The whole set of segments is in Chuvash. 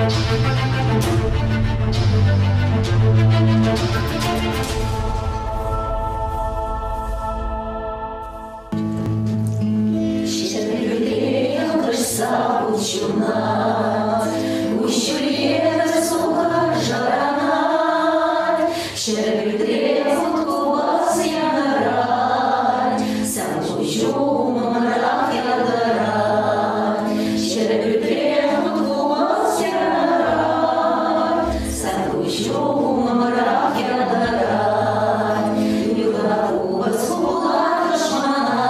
Ҫӗрпӳре хӑрса ҫунать, Куҫҫульле сухӑр шӑранать, Ҫӗрпӳре вут-купӑс янӑрать, Сан куҫу умрах янӑрать. Ҫӗрпӳре вут-купӑс янӑрать, Сан куҫу умрах янӑрать. Юрату сулать тӑшмана,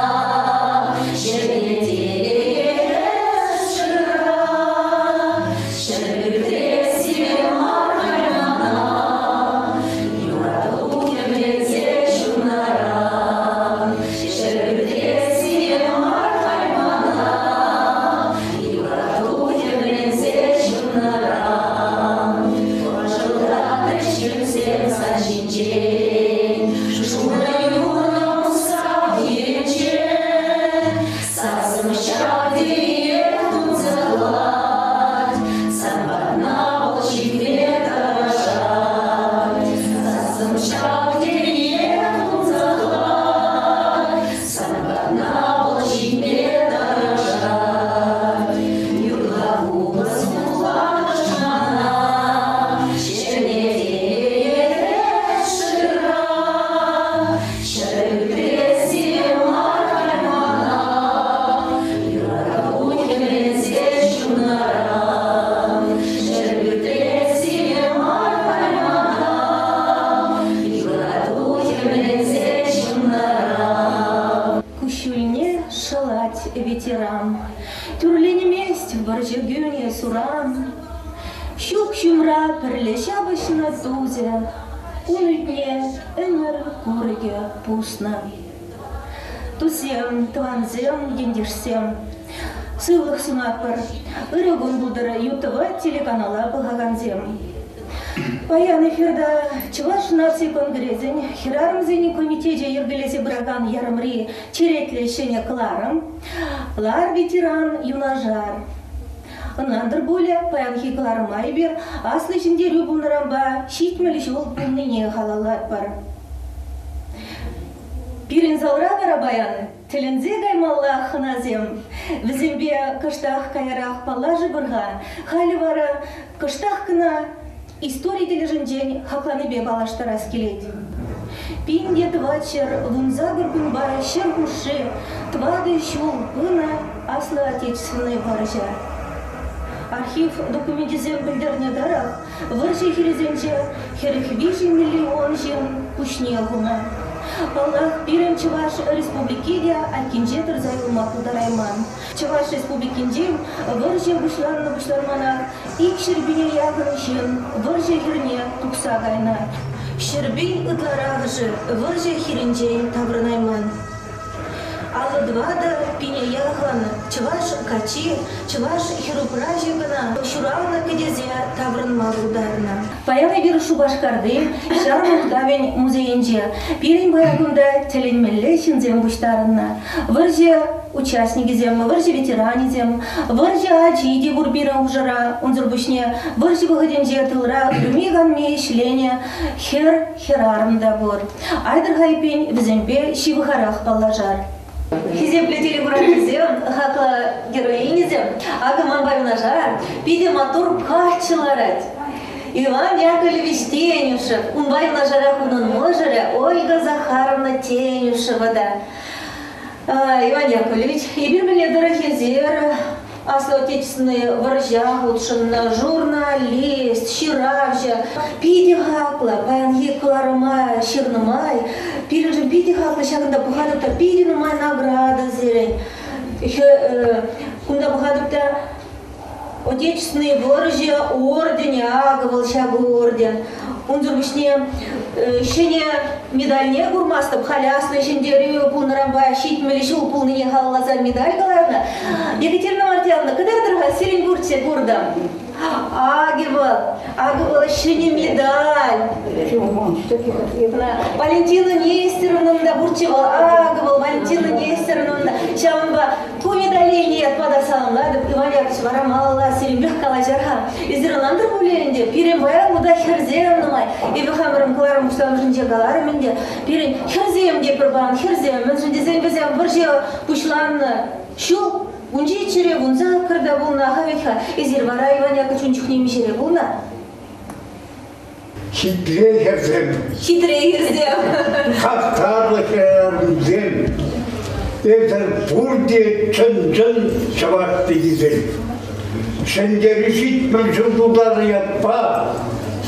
Шурӑ юрӑ Мускав енче Сасӑм ҫав териех тунсӑхлать, Сан патна вӑл ҫитме тӑрӑшать. Сасӑм ҫав териех тунсӑхлать, Сан патна вӑл ҫитме тӑрӑшать. Юрла купӑс вулатӑш мана, Ҫӗнетет шыра. Ҫӗрпӳ мар мана, Юрату хӗвелсе ҫунаран. Ҫӗрпӳ мар мана, Юрату хӗвелсе ҫунаран. Куҫҫульне шӑлать ветеран, Тӳрленмест вӑрҫӑ кӳнӗ суран. Ҫук ҫумра пӗрле ҫапӑҫнӑ тусӗ, Ун ӳтне ӗмӗр курӑкӗ пуснӑ. Туссем, тӑвансем, ентешсем, сывлӑх сунатпӑр. Ырӑ кун пултӑр ЮТВ телеканала пӑхакансем. Паян эфирта Чӑваш наци конгресӗн хӗрарӑмсен комитечӗ йӗркелесе пыракан ярӑмри черетлӗ ҫӗнӗ кӑларӑм «Лар, ветеран, юнашар». Ӑнлантӑр пулӗ, паянхи кӑларӑма эпир Аслӑ Ҫӗнтерӳ пулнӑранпа 70 ҫул пулнине халаллатпӑр. Пирӗн залра вара паян тӗлӗнсе каймалла хӑнасем. Вӗсемпе кӑштах каярах паллашӑпӑр-ха. Халӗ вара кӑштах кӑна истори тӗлӗшӗнчен хакланипе паллаштарас килет. 1418 кунпа ҫӗр хушши тӑватӑ ҫул пынӑ Аслӑ Отечественнӑй вӑрҫӑ. Архив докуменчӗсем пӗлтернӗ тӑрӑх, вӑрҫӑ хирӗсенче 43 миллион ҫын пуҫне хунӑ. Паллах, пирӗн Чӑваш Республики те айккинче тӑрса юлма пултарайман. Чӑваш Республикинчен вӑрҫӑ пуҫланнӑ-пуҫланманах 200 пине яхӑн ҫын вӑрҫӑ хирне тухса кайнӑ. 100 000 ытларахӑшӗ вӑрҫӑ хирӗнчен таврӑнайман. 54 пине яхӑн чӑваш каччи, чӑваш хӗрупраҫӗ кӑна ҫуралнӑ кӗтесе таврӑнма пултарнӑ. Паян эпир Шупашкарти Ҫар мухтавӗн музейӗнче. Пирӗн паян кунта тӗлӗнмелле ҫынсем пуҫтарӑннӑ. Вӑрҫӑ участникӗсем, вӑрҫӑ ветеранӗсем, вӑрҫӑ ачи те пур пирӗн хушӑра. Унсӑр пуҫне вӑрҫӑ вӑхӑтӗнче тылра ырми-канми ӗҫленӗ хӗр, хӗрарӑм та пур. Айтӑр-ха эппин вӗсемпе ҫывӑхарах паллашар. Хисеплӗ телекуракансем, хаклӑ героиньӑсем, акӑ манпа юнашар питӗ маттур каччӑ ларать. Иван Яковлевич Тенюшев, унпа юнашарах унӑн мӑшӑрӗ Ольга Захаровна Тенюшева та. Иван Яковлевич, эпир мӗнле тӑрӑх эсир Аслӑ Отечественнӑй вӑрҫа хутшӑннӑ журналист, ҫыравҫӑ. Питӗ хаклӑ паянхи кӑларӑма ҫырнӑ май пирӗншӗн питӗ хаклӑ ҫакӑнта пӑхатӑп та питӗ нумай награда сирӗн. Кунта пӑхатӑп та Отечественнӑй вӑрҫӑ орденӗ, акӑ вӑл ҫак орден. Унсӑр пуҫне ҫӗнӗ медальне курмастӑп. Халӗ Аслӑ Ҫӗнтерӳ пулнӑранпа 70 ҫул пулнине халалласа медаль кӑларнӑ. Екатерина Мартьяновна, кӑтартӑр-ха, сирӗн пурччӗ куртӑм. Акӑ вӑл, акӑ вӑл ҫӗнӗ медаль. Валентина Нестеровнӑн та пурччӗ вӑл. Акӑ вӑл Валентина Нестеровнӑн та. Ҫавӑнпа ку медале илнӗ ятпа та саламлатӑп. Иван Яковлевич, вара малалла сирӗнпех калаҫар-ха. Эсир ӑнлантӑр пулӗ ӗнтӗ, пирӗн паян унта хӗрсем нумай. Эпӗ хамӑрӑн кӑларӑм пуҫламӑшӗнче каларӑм ӗнтӗ. Пирӗн хӗрсем те пӗр пан хӗрсем. Мӗншӗн тесен вӗсем вӑрҫӑ пуҫланнӑ ҫул Унччен чӗре 18-та пулнӑ, аха вӗт-ха. Эсир вара, Иван Яковлевич, ун чухне миҫере пулнӑ? Хитре хӗрсем. Хитре хӗрсем. Хастарлӑ хӗрарӑмсем. Эсӗр пурте чӑн-чӑн чӑваш пикисем. Ҫӗнтерӳ 70 ҫул тултарнӑ ятпа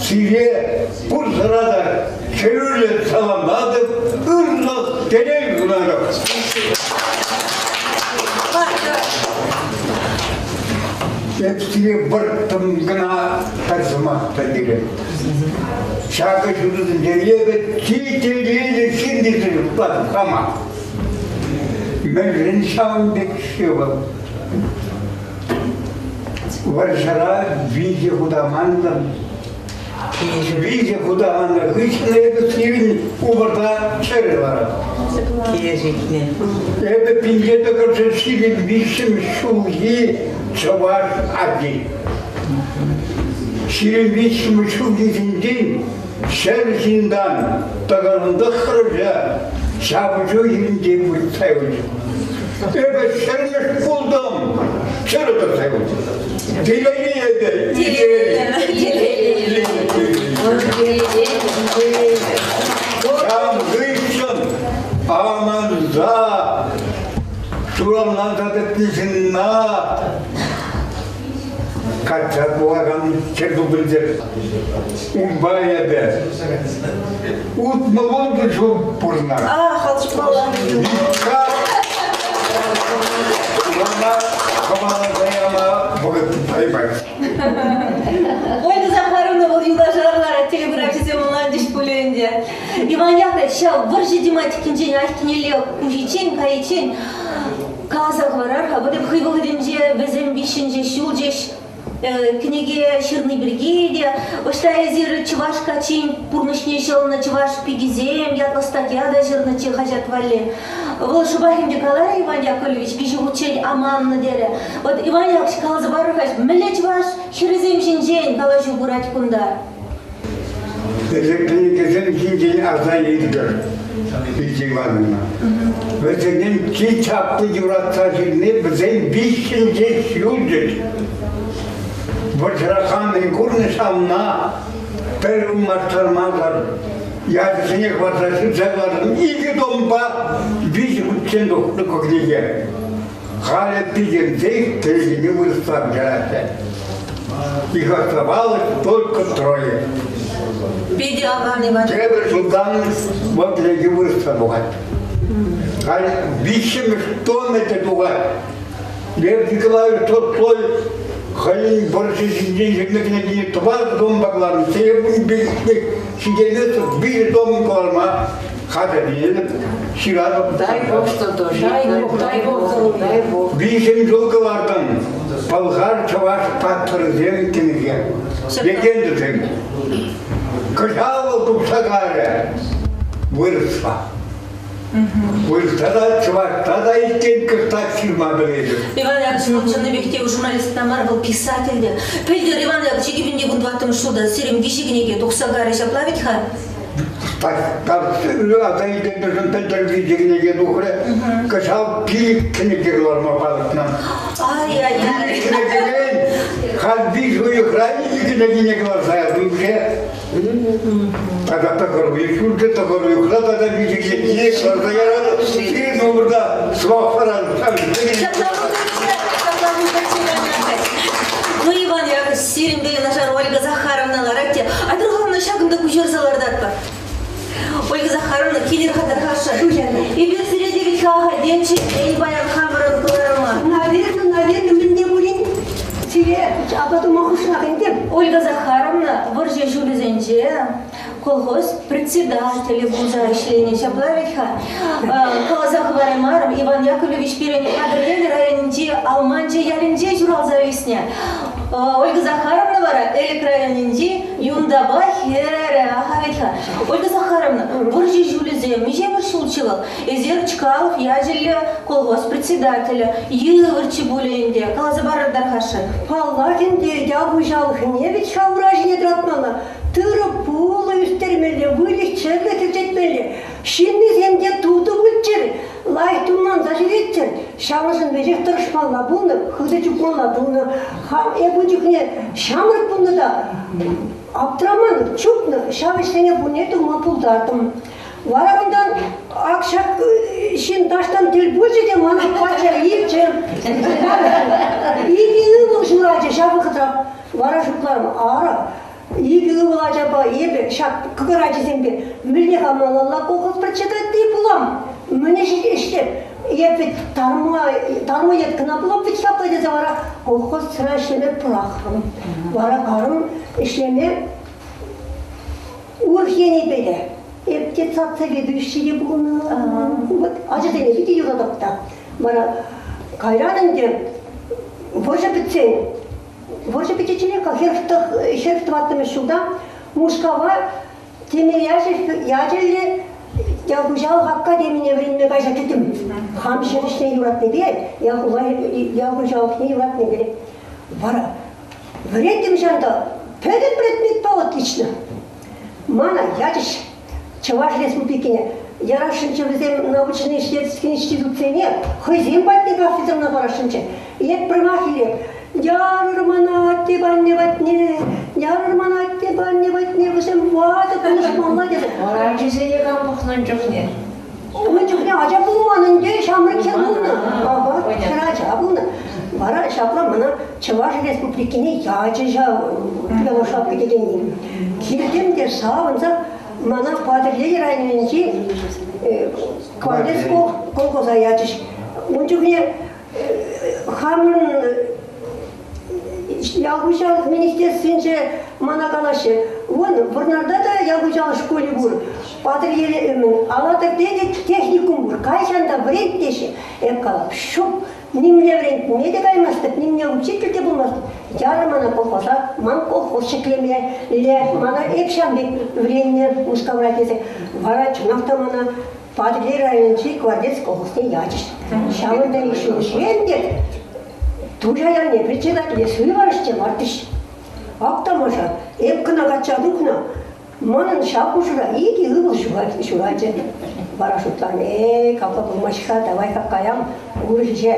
сире пурсӑра та хӗрӳллӗн саламлатӑп, ырлӑх телей сунатӑп. Эп сире вӑрттӑн кӑна пӗр сӑмах пӗлтереп. Ҫакӑ ҫутӑсенче эпӗ чи телейлӗ ҫын тесе шутлатӑп хама. Мӗншӗн ҫавӑн пек-ши вӑл? Вӑрҫӑра виҫӗ хута мантӑм. Виҫӗ хута маннӑ хыҫҫӑн эпӗ сирӗн упӑрта чӗрӗ ларать. Киле ҫитнӗ. Эпӗ 1923 ҫулхи чӑваш ачи. 23 ҫулхисенчен 100 ҫынтан 99-шӗ ҫапӑҫу хирӗнче выртса юлчӗ. Эпӗ ҫӗрмӗш пултӑм, чӗрӗ тӑрса юлтӑм. Телейлӗ эпӗ, телейлӗ. Ҫавӑн хыҫҫӑн аманса суранланса пӗтнӗ ҫынна качча тухакан хӗр тупӑнчӗ. Унпа эпӗ 60 ҫул пурӑнать. Ах, алшпала. Мана хӑваласа яма вӑхӑт тупаймасть. Ольга Захаровна вӑл юлташар ларать, телеграфисем ӑнланчӗҫ пулӗ ӗнтӗ. Иван Яковлевич ҫав вӑрҫӑ тематикинчен айккинелле куҫиччен, кайиччен каласа хӑварар-ха. Вӑт хӑй вӑхӑтӗнче вӗсем виҫҫӗнче ҫулчӗҫ кӗнеке ҫырни пирки те, ӑҫта эсир чӑваш каччин пурнӑҫне ҫӑлнӑ чӑваш пикисем ятлӑ статья та ҫырнӑччӗ хаҫат валли. Вӑл шӑпах ӗнтӗ каларӗ Иван Яковлевич, виҫӗ хутчен аманнӑ терӗ. Вот Иван Яковлевич каласа парӑр-ха, мӗнле чӑваш хӗрӗсем ҫинчен калаҫу пырать кунта? Эсир кӗнекесем ҫинчен аса илтӗр, Лидия Ивановна. Вӗсенчен чи чаплӑ юратса ҫырни вӗсен виҫҫӗн ҫеҫ юлчӗҫ. Вӑрҫӑра хам мӗн курнӑ ҫавна пӗр ылмаштармасӑр ячӗсене хӑварса ҫырса кӑлартӑм. Икӗ томпа виҫӗ хутчен тухнӑ ку кӗнеке. Халӗ пикенсех кӗнекене вырӑсла куҫараҫҫӗ. Их оставалось только трое. Питӗ аван, Иван. Тепӗр ҫултан вӑл кӗнеке вырӑсла тухать. Халь виҫҫӗмӗш тонна те тухать. Лев Николаевич Толстой хӑйӗн вӑрҫӑ ҫинчен ҫырнӑ кӗнекине тӑватӑ томпа кӑларнӑ. Ун пек ҫителмесӗр виҫӗ том кӑларма хатӗрленетӗп, ҫыратӑп. Дай Бог, что тоже. Дай Бог, дай Бог, дай Бог. Виҫӗм ҫул кӑлартӑм пӑлхар-чӑваш паттӑрӗсем кӗнеке. Легендӑсем. Кӑҫал вӑл тухса кайрӗ вырӑсла. Вырӑсла та, чӑвашла та иккен кӑштах ҫырма пӗлетӗп. Иван Яковлевич, чӑннипех те журналист та мар, вӑл писатель те. Пӗлтӗр Иван Яковлевич 2014 ҫулта сирӗн виҫӗ кӗнеке тухса кайрӗ, ҫапла вӗт-ха? Аса илтӗншӗн пӗлтӗр виҫӗ кӗнеке тухрӗ. Кӑҫал пилӗк кӗнеке кӑларма палӑртнӑ. Ай-яй-яй. Пилӗк кӗнекерен халь виҫ уйӑхра икӗ кӗнекене кӑларса ятӑм уже. Тата тӑхӑр уйӑх ҫурчӗ, тӑхӑр уйӑхра тата виҫӗ кӗнекене кӑларса яратӑп. Сирӗн умӑрта сӑмах паран. Ҫапла Ну, Иван Яковлевич, сирӗнпе юнашар Ольга Захаровна ларать те. Айтӑр-ха ҫакӑнта куҫарса лартатпӑр. Ольга Захаровна, килӗр-ха тархасшӑн. Эпир сире те вӗт-ха ахальтенччӗ эй паян хамӑрӑн кӑларӑма. Наверно, наверно, мӗн те пулин сире апла тума хушнах ӗнтӗ. Ольга Захаровна вӑрҫӑ ҫулӗсенче. колхоз председателӗ пулса ӗҫленӗ. Ҫапла вӗт-ха. Каласа хӑвараймарӑм, Иван Яковлевич пирӗн Патӑрьел районӗнчи Алманчӑ ялӗнче ҫуралса ӳснӗ. Ольга Захаровна вара Элӗк районӗнчи Юнтапа хӗрӗ. Аха вӗт-ха. Ольга Захаровна, вӑрҫӑ ҫулӗсем миҫемӗш ҫулччӗ вӑл? Эсир Чкалов ячӗллӗ колхоз председателӗ. Йывӑрччӗ пулӗ ӗнтӗ. Каласа парӑр тархасшӑн. Паллах ӗнтӗ, ял хуҫалӑхне вӗт-ха ура ҫине тӑратмалла. Тырӑ-пулӑ ӳстермелле, выльӑх-чӗрлӗх ӗрчетмелле. Ҫыннисем те тутӑ пулччӑр, лайӑх тумланса ҫӳреччӗр. Ҫавӑншӑн веҫех тӑрӑшмалла пулнӑ, хытӑ чупмалла пулнӑ. Хам эп ун чухне ҫамрӑк пулнӑ та аптраман, чупнӑ, ҫав ӗҫсене пурне тума пултартӑм. Вара унтан ак ҫак ҫын таҫтан тӗл пулчӗ те мана пача илчӗ. Икӗ ывӑл ҫуралчӗ ҫав вӑхӑтра. Вара шутларӑм, ара, икӗ ывӑл ачапа эпӗ ҫак кӑкӑр ачисемпе мӗнле-ха малалла колхоз председателӗ пулам? Мӗн ӗҫлеп? Эп вӗт тарма, тарма кӑна пулап вӗт ҫапла тесе вара колхозра ӗҫлеме пӑрахрӑм. Вара карӑм ӗҫлеме урӑх енӗпе те. Эп детсад заведующийӗ те пулнӑ. Вот ачасене питӗ юратап та. Вара кайран ӗнтӗ вӑрҫӑ пӗтсен вӑрҫӑ пӗтичченех 44-мӗш ҫулта Мускава Тимирязев ячӗллӗ ял хуҫалӑх академине вӗренме кайса кӗтӗм. Хам ҫӗр ӗҫне юратнипе, ял хуҫалӑхне юратнипе. Вара вӗрентӗм ҫанта пӗтӗм предметпа отлично. Мана ячӗҫ Чӑваш Республикине ярасшӑнччӗ вӗсем научно-исследовательский институтсене хӑйсем патне кафедрӑна парасшӑнччӗ. Эп пӗрмах илеп. Ярӑр мана атте панне патне, ярӑр мана атте панне патне, вӗсем ватӑ пулӑшмалла тесе. Вара ачисене кам пӑхнӑ чухне? Ун чухне ача пулман ӗнтӗ, ҫамрӑк хӗр пулнӑ. Ага, хӗр ача пулнӑ. Вара ҫапла мана Чӑваш Республикине ячӗ ҫав Белошапка текенни. Килтӗм те савӑнса мана Патӑрьел районӗнчи Квартет колхоза ячӗҫ. Ун чухне хамӑн ял хуҫалӑх министерствинче мана калаҫҫӗ, вон Вӑрнарта та ял хуҫалӑх шкулӗ пур, Патӑрьеле Алатырте те техникум пур, кайсан та вӗрент теҫҫӗ. Эп калап, ҫук, нимле вӗрентме те каймастӑп, нимле учитель те пулмастӑп. Ярӑр мана колхоза, ман колхоз ҫӗклемелле, мана эп ҫав пек вӗреннӗ Мускавра тесе. Вара чӑнах та мана Патӑрьел районӗнчи Гвардец колхозне ячӗҫ. Ҫавӑнта ҫул те Туҫа ялне председателе суйларӗҫ те лартрӗҫ. Ак тамаша, эп кӑна качча тухнӑ, манӑн ҫав хушӑра икӗ ывӑл ҫуралчӗ. Вара шутланӑ, эй, капла пулмасть-ха, давай-ха каям урӑх ӗҫе.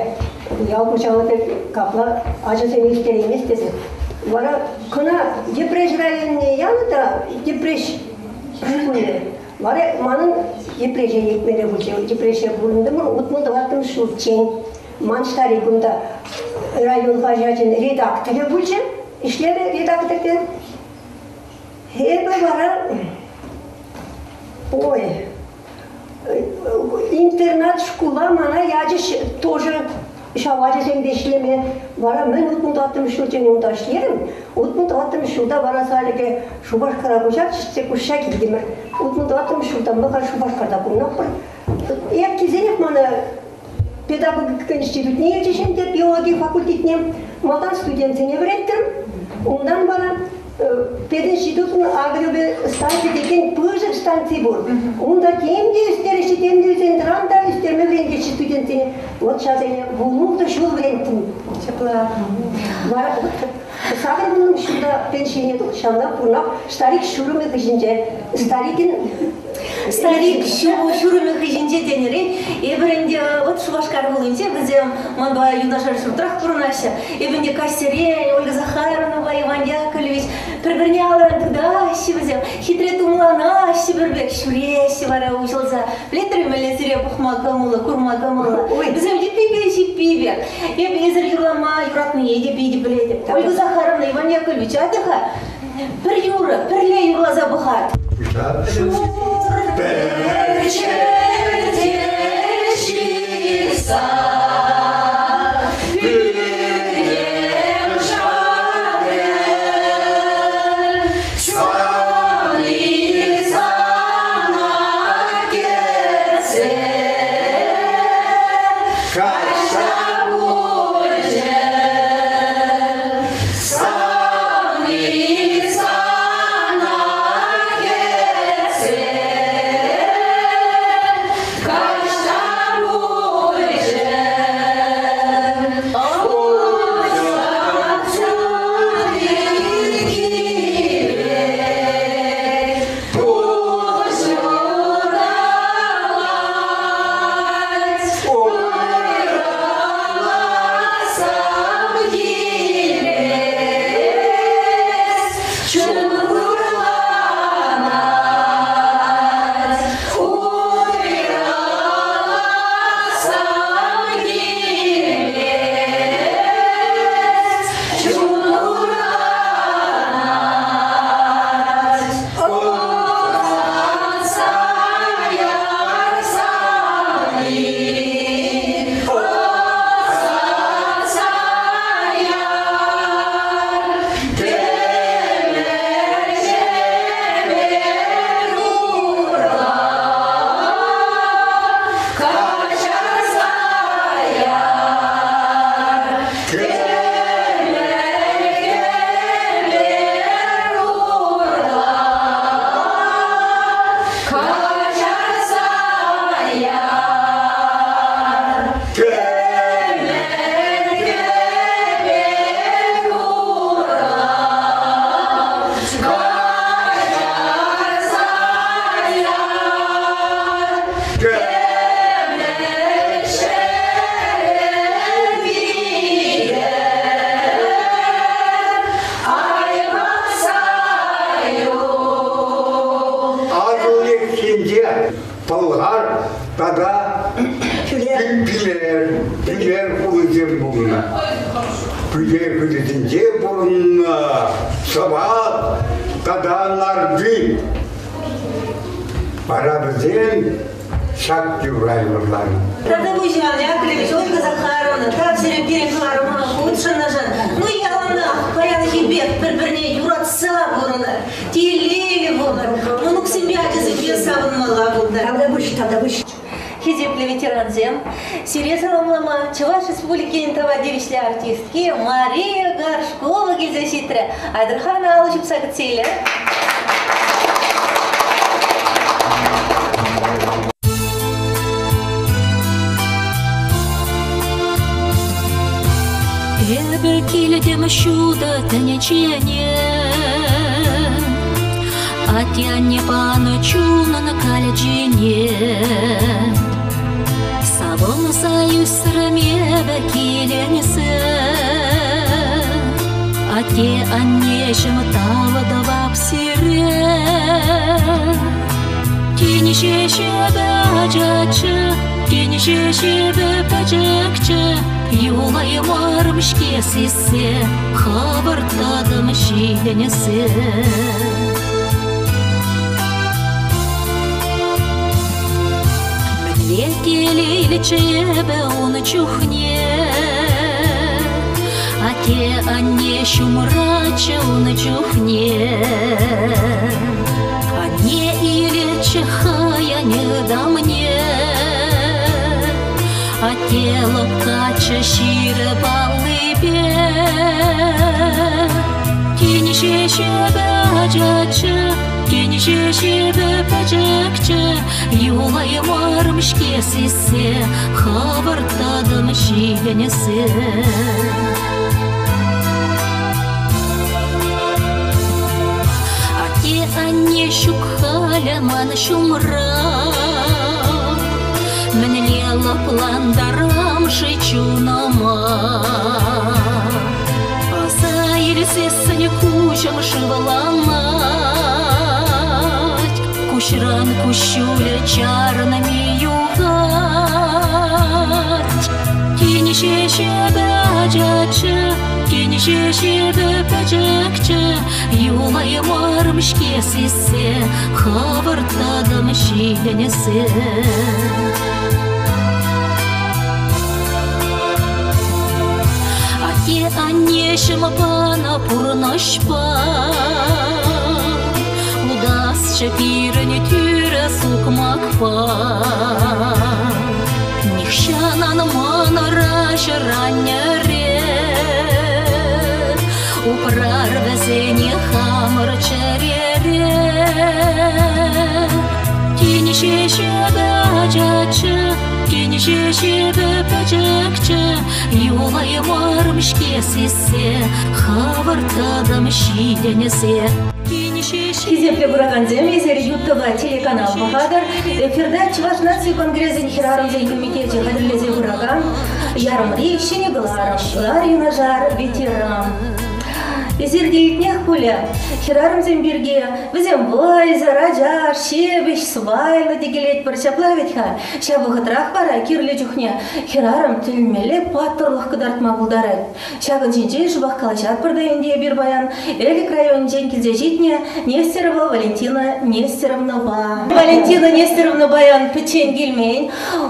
Ял хуҫалӑхӗ капла ачасене ӳстереймест тесе. Вара кӑна Йӗпреҫ районне янӑ та Йӗпреҫ шкулне. Вара манӑн Йӗпреҫе лекмелле пулчӗ. Йӗпреҫре пурӑнтӑмӑр 64-мӗш ҫулччен. Ман старик унта район хаҫачӗн редакторӗ пулчӗ, ӗҫлерӗ редакторте. Эпӗ вара ой, интернат шкула мана ячӗҫ тоже ҫав ачасемпе ӗҫлеме. Вара мӗн 64-мӗш ҫулччен унта ӗҫлерӗм. 64-мӗш ҫулта вара Салике Шупашкара куҫарчӗҫ те куҫса килтӗмӗр. 64-мӗш ҫултанпа халь Шупашкарта пурӑнатпӑр. Эп килсенех мана педагогика институтне илчӗҫ ӗнтӗ, биологи факультетне. Малтан студентсене вӗрентрӗм. Унтан вара пединститутӑн агробиостанци текен пысӑк станци пур. Унта тем те ӳстереҫҫӗ, тем те ӳсен-тӑран та ӳстерме вӗрентеҫҫӗ студентсене. Вот ҫавсене вунултӑ ҫул вӗренттӗм. Ҫапла. Вара 80 ҫулта пенсине тух, ҫавна пурнах старик ҫурӑмӗ хыҫӗнче. Старикӗн Старик ҫурӑмӗ хыҫӗнче тенӗрен эпир ӗнтӗ вот Шупашкар хулинче вӗсем манпа юнашар ҫуртрах пурӑнаҫҫӗ. Эпӗ ӗнтӗ каҫсерен Ольга Захаровнӑпа Иван Яковлевич пӗр-пӗрне алӑран тытаҫҫӗ вӗсем, хитре тумланаҫҫӗ пӗр пек, ҫӳреҫҫӗ вара уҫӑлса. Пӗлетӗр-и мӗнле сире пӑхма кӑмӑллӑ, курма кӑмӑллӑ? Вӗсем йӗппипе ҫиппи пек. Эп эсӗр юрлама юратнине те питӗ пӗлетӗп. Ольга Захаровна, Иван Яковлевич, атя-ха пӗр юрӑ пӗрле юрласа пӑхар. Шур пӗрчӗ ҫырса пӳрнем шарӗ, савни. Пӑлхар тата Пӳлер, Пӳлер хулисем пулнӑ. Пӳлер хулисенче пурӑннӑ Сӑвап тата Нарпи. Вара вӗсем ҫак юрра юрланӑ. Тата пуҫан Яковлевич, Ольга Захаровна, тав сире пирӗн кӑларӑма хутшӑннӑшӑн. Ну, яланах паянхи пек пӗр-пӗрне юратса пурӑнӑр, телейлӗ пулӑр, мӑнуксемпе ачасемпе савӑнмалла пултӑр. Тавтапуҫ, тавтапуҫ. Хисеплӗ ветерансем, сире саламлама Чӑваш Республикин тава тивӗҫлӗ артистки Мария Горшкова килсе ҫитрӗ. Айтӑр-ха алӑ ҫупса кӗтсе илер. Эпӗ килтӗм ҫутӑ тӗнчене, Атте-анне панӑ чунӑн калчине. Савӑнса ӳсрӗм эпӗ киленсе. Атте-аннеҫӗм тав тӑвап сире. Тин ҫеҫ эпӗ ачаччӗ, тин ҫеҫ эпӗ пӗчӗкчӗ, юлаймарӑм-ҫке сиссе, хӑвӑрт тӑтӑм ҫитӗнсе. Мӗнле телейлӗччӗ эпӗ ун чухне, Атте-анне ҫумраччӗ ун чухне. Анне илетчӗ хӑйӗн ытамне, Атте лӑпкаччӗ ҫирӗп аллипе. Тин ҫеҫ эпӗ ачаччӗ, тин ҫеҫ эпӗ пӗчӗкчӗ, Юлаймарӑм-ҫке сиссе, хӑвӑрт тӑтӑм ҫитӗнсе. Атте-анне ҫук халӗ ман ҫумра. Мӗнле лӑплантарам-ши чунӑма? Аса илсессӗн куҫӑм шывланать, Куҫран куҫҫулӗ чарӑнми юхать. Тин ҫеҫ эпӗ ачаччӗ, тин ҫеҫ эпӗ пӗчӗкчӗ, Юлаймарӑм-ҫке сиссе, хӑвӑрт тӑтӑм ҫитӗнсе. Атте-аннеҫӗм панӑ пурнӑҫпа Утасчӗ пирӗн тӳрӗ сукмакпа. Нихҫан ан манӑра ҫӗр-аннӗре, Упрар вӗсене хамӑр чӗрере. Тин ҫеҫ эпӗ ачаччӗ, тин ҫеҫ эпӗ пӗчӗкчӗ, Юлаймарӑм-ҫке сиссе, хӑвӑрт тӑтӑм ҫитӗнсе. Хисеплӗ куракансем, эсир Ютова телеканал пӑхатӑр. Эфирта Чӑваш наци конгресӗн хӗрарӑмсен комитечӗ хатӗрлесе пыракан ярӑмри ҫӗнӗ кӑларӑм «Лар юнашар ветеран». Эсир те илтнех пулӗ, хӗрарӑмсем пирки вӗсем вӑйсӑр, ачаш, ҫепӗҫ, сӑпайлӑ текелетпӗр. Ҫапла вӗт-ха. Ҫав вӑхӑтрах вара кирлӗ чухне хӗрарӑм тӗлӗнмелле паттӑрлӑх кӑтартма пултарать. Ҫакӑн ҫинчен шӑпах калаҫатпӑр та ӗнтӗ эпир паян Элӗк районӗнчен килсе ҫитнӗ Нестерова Валентина Нестеровнӑпа. Валентина Нестеровна паян пӗччен килмен.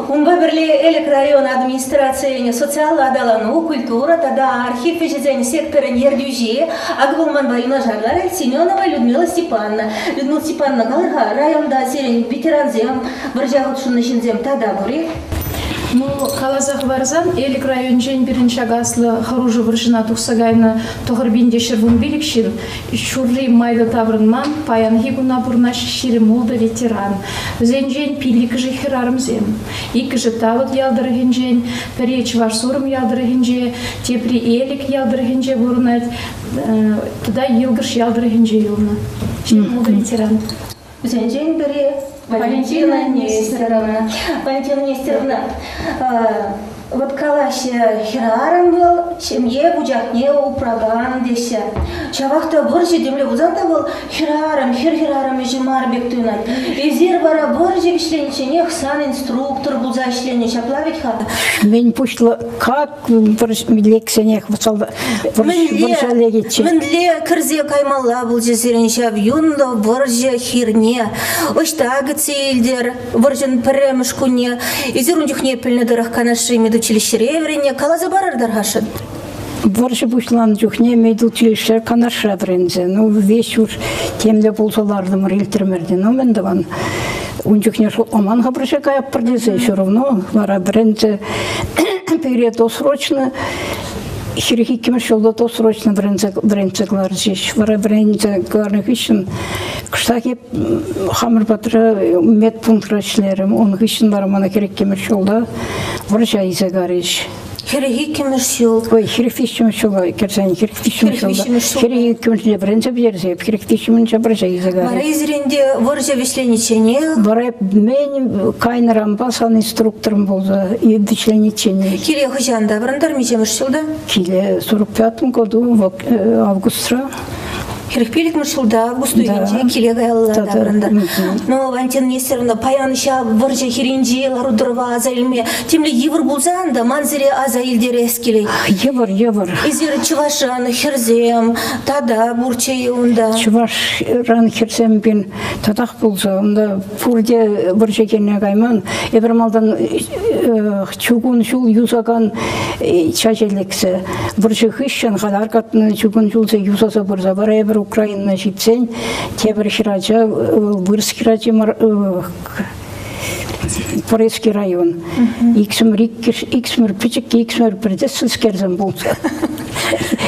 Унпа пӗрле Элӗк район администрацийӗн социаллӑ аталану, культура тата архив ӗҫӗсен секторӗн ертӳҫи акӑ вӑл манпа юнашар ларать Семенова Людмила Степановна. Людмила Степановна, калӑр-ха, районта сирӗн ветерансем, вӑрҫа хутшӑннӑ ҫынсем тата пур-и? Ну, каласа хӑварсан, Элӗк районӗнчен пирӗн ҫак аслӑ хӑрушӑ вӑрҫӑна тухса кайнӑ 9115 ҫын ҫурри майлӑ таврӑнман, паянхи куна пурӑнаҫҫӗ 26 ветеран. Вӗсенчен пиллӗкӗшӗ хӗрарӑмсем. Иккӗшӗ Тавӑт ял тӑрӑхӗнчен, пӗри Чӑваш Сурӑм ял тӑрӑхӗнче, тепри Элӗк ял тӑрӑхӗнче пурӑнать, тата Йӑлкӑш ял тӑрӑхӗнче юлнӑ. 26 ветеран. Вӗсенчен пӗри Валентина Нестеровна. Валентина Нестеровна, Вӑт калаҫҫӗ, хӗрарӑм вӑл ҫемье вучахне упракан теҫҫӗ. Ҫавах та вӑрҫӑ темле пулсан та вӑл хӗрарӑм, хӗр-хӗрарӑм ӗҫӗ мар пек туйӑнать. Эсир вара вӑрҫӑ вӗҫленичченех сан инструктор пулса ӗҫленӗ, ҫапла вӗт-ха? Мӗн пуҫлӑ как лексенех вӑрҫа лекетчӗ. Мӗнле кӗрсе каймалла пулчӗ сирӗн ҫав юнлӑ вӑрҫӑ хирне? Ӑҫта кӗтсе илтӗр? Вӑрҫӑн пӗрремӗш кунне эсир ун чухне пӗлнӗ тӑрӑх Канашри медучилищӗре вӗреннӗ. Каласа парӑр тархасшӑн. Вӑрҫӑ пуҫланнӑ чухне медучилище Канашра вӗренсе, ну, веҫ уж темле пулса лартӑмӑр, илтрӗмӗр те. Ну, мӗн тӑван, ун чухне шутламан-ха вӑрҫа каятпӑр тесе, все равно вара вӗренсе пире досрочно 42-мӗш ҫулта досрочно вӗренсе, вӗрентсе кӑларчӗҫ. Вара вӗренсе кӑларнӑ хыҫҫӑн кӑштах эп хамӑр патра медпунктра ӗҫлерӗм. Ун хыҫҫӑн вара мана 42-мӗш ҫулта вӑрҫа илсе карӗҫ. 42-мӗш ҫул. Ой, 43-мӗш ҫула кӗрсен, 43-мӗш ҫулта. 42-мӗшне вӗренсе пӗтерсе, 43-мӗшне вӑрҫа илсе карӗҫ. Вара эсир ӗнтӗ вӑрҫӑ вӗҫленичченех? Вара мӗн кайнӑранпа сан инструкторӑм пулса вӗҫленичченех. Киле хӑҫан таврӑнтӑр, миҫемӗш ҫулта? Киле 45-м году, августра. 45-мӗш ҫулта август уйӑхӗнче киле каялла таврӑнтӑр. Ну, Валентина Нестеровна, паян ҫав вӑрҫӑ хирӗнчи лару-тӑрӑва аса илме темле йывӑр пулсан та ман сире аса илтерес килет. Йывӑр, йывӑр. Эсир чӑвашран хӗрсем тата пурччӗ-и унта? Чӑвашран хӗрсем пин татах пулса, унта пурте вӑрҫӑ хирне кайман. Эпир малтан чукун ҫул юсакан чаҫе лексе вӑрҫӑ хыҫҫӑн халь аркатнӑ чукун ҫулсем юсаса пырса вара эпир Украинӑна ҫитсен тепӗр хӗрача вырӑс хӗрачи мар Порецкий район. Иксӗмӗр иксӗмӗр пӗчӗкки, иксӗмӗр пӗр тӗслӗскерсем пулса.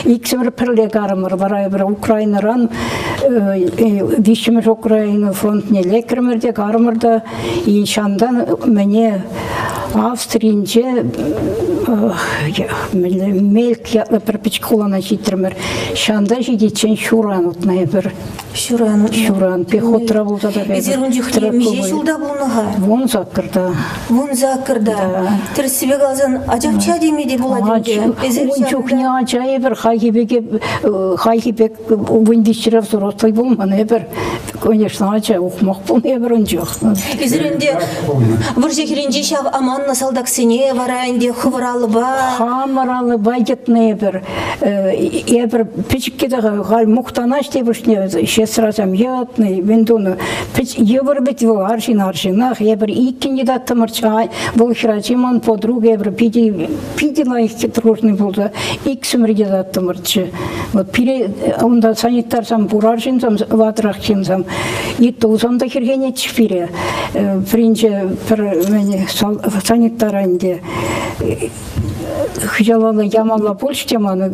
Иксӗмӗр пӗрле карӑмӑр. Вара эпир Украинӑран виҫҫӗмӗш Украина фронтне лекрӗмӗр те карӑмӑр та и ҫантан мӗне Австринче Мельк ятлӑ пӗр пӗчӗк хулана ҫитрӗмӗр. Ҫанта ҫитиччен ҫуран утнӑ эпир. Ҫуран утнӑ. Ҫуран. Пехотра пулса та Эсир ун чухне миҫе ҫулта пулнӑ-ха? 18-та. 18-та. Тӗрӗссипе каласан, ачапча теме те пулать ӗнтӗ. Ун чухне ача эпир хайхи пек хайхи пек вунвиҫҫӗре взрослый пулман эпир. Конечно, ача ухмах пулнӑ эпир ун чух. Эсир ӗнтӗ вӑрҫӑ хирӗнче ҫав аманнӑ салтаксене вара ӗнтӗ хӑвӑр алӑпа Хамӑр алӑпа йӑтнӑ эпир. Эпир пӗчӗкке те халь мухтанаҫ те пуҫне сестрасем йӑтнӑ, мӗн тунӑ. Йывӑр вӗт вӑл арҫын арҫынах. Эпир иккӗн йӑтаттӑмӑрччӗ. Вӑл хӗрачи ман подруга эпир питӗ питӗ лайӑх дружный пулса иксӗмӗр йӑтаттӑмӑрччӗ. Вот пире унта санитарсем пур арҫынсем, ватӑрах ҫынсем. Итулсем та хӗрхенетчӗҫ пире. Пӗринче пӗр санитара ӗнтӗ хыҫалалла ямалла пулчӗ те мана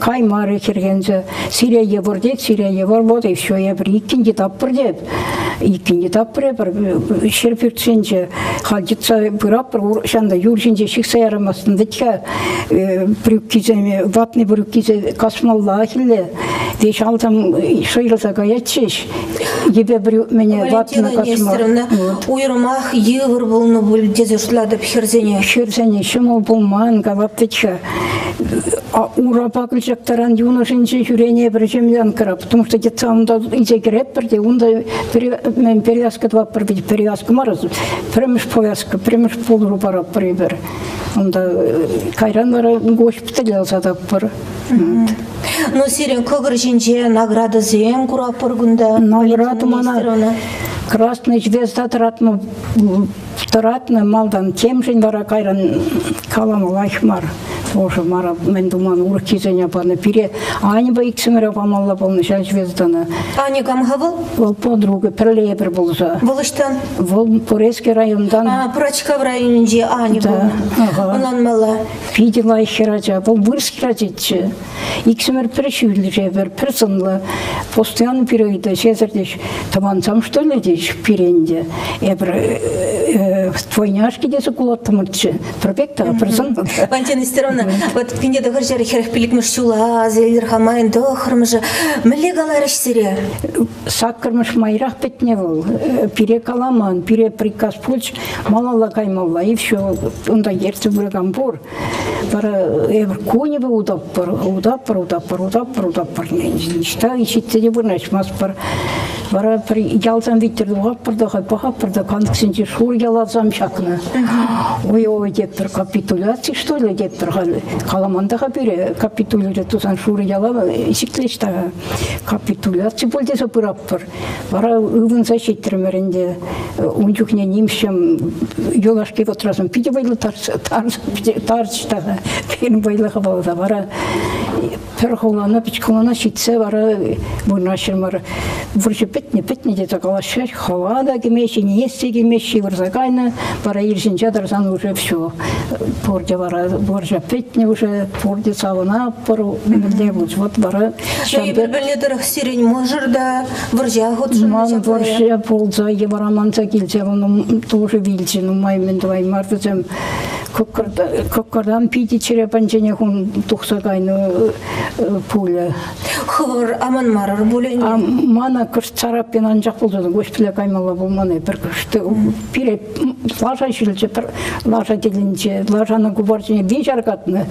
каймарӗ хӗрхенсе. Сире йывӑр тет, сире йывӑр, вот и все, эпир иккӗн те таппӑр теп. Иккӗн те таппӑр эпир ҫӗр пӳртсенче. Халь йӑтса пыратпӑр, ҫанта юр ҫинче ҫыхса ярамастӑн вӗт-ха. Брюккисене, ватнӑ брюккисене касмалла хӗлле. Веҫ алсам шӑйӑрса каятчӗҫ. Йӗпе мӗне ватнӑ касма. Уйрӑмах йывӑр пулнӑ пуль тесе шутлатӑп хӗрсене. Хӗрсене ҫӑмӑл пулман, калап вӗт-ха. Урапа кӑлчактаран юнӑшӗнче ҫӳренӗ пӗр землянкӑра, потому что йӑтса унта илсе кӗретпӗр те, унта перевязка тӑватпӑр, перевязка мар, пӗрремӗш повязка, пӗрремӗш пулӑшу паратпӑр эпир. Унта кайран вара госпитале ӑсататпӑр. Ну, сирӗн кӑкӑр ҫинче наградӑсем куратпӑр кунта. Награда мана Красный Звезда тӑратнӑ, тӑратнӑ малтан темшӗн вара кайран калама лайӑх мар. Ӑшӑ мар, мӗн туман урӑххисене панӑ. Пире Аньӑпа иксӗмӗре памалла пулнӑ ҫав звездана. Аня кам-ха вӑл? Вӑл подруга, пӗрле эпир пулса. Вӑл ӑҫтан? Вӑл Пурецки районтан. А, Пӑрачкав районӗнчи Аня да. пулнӑ. Ӑнланмалла. Питӗ лайӑх хӗрача. Вӑл вырӑс хӗрачиччӗ. Иксӗмӗр пӗр ҫӳллӗ пӗр, пӗр сӑнлӑ. Постоянно пире ыйтаҫ, эсӗр теҫ, тӑвансам что ли теҫ пирен те. Эпир двойняшки тесе кулаттӑмӑрччӗ. Пӗр пек та, пӗр сӑнлӑ та. Валентина Нестеровна, Вот 1945 ҫула аса илер-ха, майӑн тӑххӑрмӗшӗ. Мӗнле каларӗҫ сире? Саккӑрмӗш майрах пӗтнӗ вӑл. Пире каламан, пире приказ пулч, малалла каймалла, и все. Унта ертсе пыракан пур. Вара эпир кунӗпе утатпӑр, утатпӑр, утатпӑр, утатпӑр, утатпӑр. Ниҫта ҫитсе те вырнаҫмастпӑр. Вара пӗр ялсем витӗр тухатпӑр та пӑхатпӑр та кантӑксенче шур ялавсем ҫакнӑ. Ой-ой тетпӗр, капитуляци что ли тетпӗр халь. Каламан та-ха пире капитулире тусан шурӑ ялав ҫиклӗҫ та капитуляци пуль тесе пыратпӑр. Вара ывӑнса ҫитрӗмӗр ӗнтӗ. Ун чухне нимӗҫсем юлашки вӑхӑтрасем питӗ вӑйлӑ тарчӗҫ та пирӗн вӑйлӑ хӑпалса. Вара пӗр хулана, пӗчӗк хулана ҫитсе вара вырнаҫрӑмӑр. Вӑрҫӑ пӗтнӗ, пӗтнӗ тесе калаҫҫӗ. Хӑва та кӗмеҫҫӗ, ниес те килмест, ҫывӑрса кайнӑ. Вара ирҫинче тӑрсан уже все. Пурте вара вӑрҫӑ пӗтнӗ уже, пурте савӑнатпӑр. Мӗнле пулчӗ. Вот вара Эпир пӗлнӗ тӑрӑх сирӗн мӑшӑр та вӑрҫа хутшӑннӑ. Ман вӑрҫа пулса йывӑраманса килсе вӑл тоже вилчӗ. Нумай мӗн тӑваймар вӗсем. Кӑкӑртан питӗ чӗре пӗнчене хун тухса кайнӑ пулӗ. Хӑвӑр аманмарӑр пулӗ? Мана кӑшт царапин анчах пулса госпитале каймалла пулман пӗр кӑшт. Пире лаша ҫилчӗ, пӗр лаша тӗлӗнче, лашана купарчине виҫ аркатнӑ.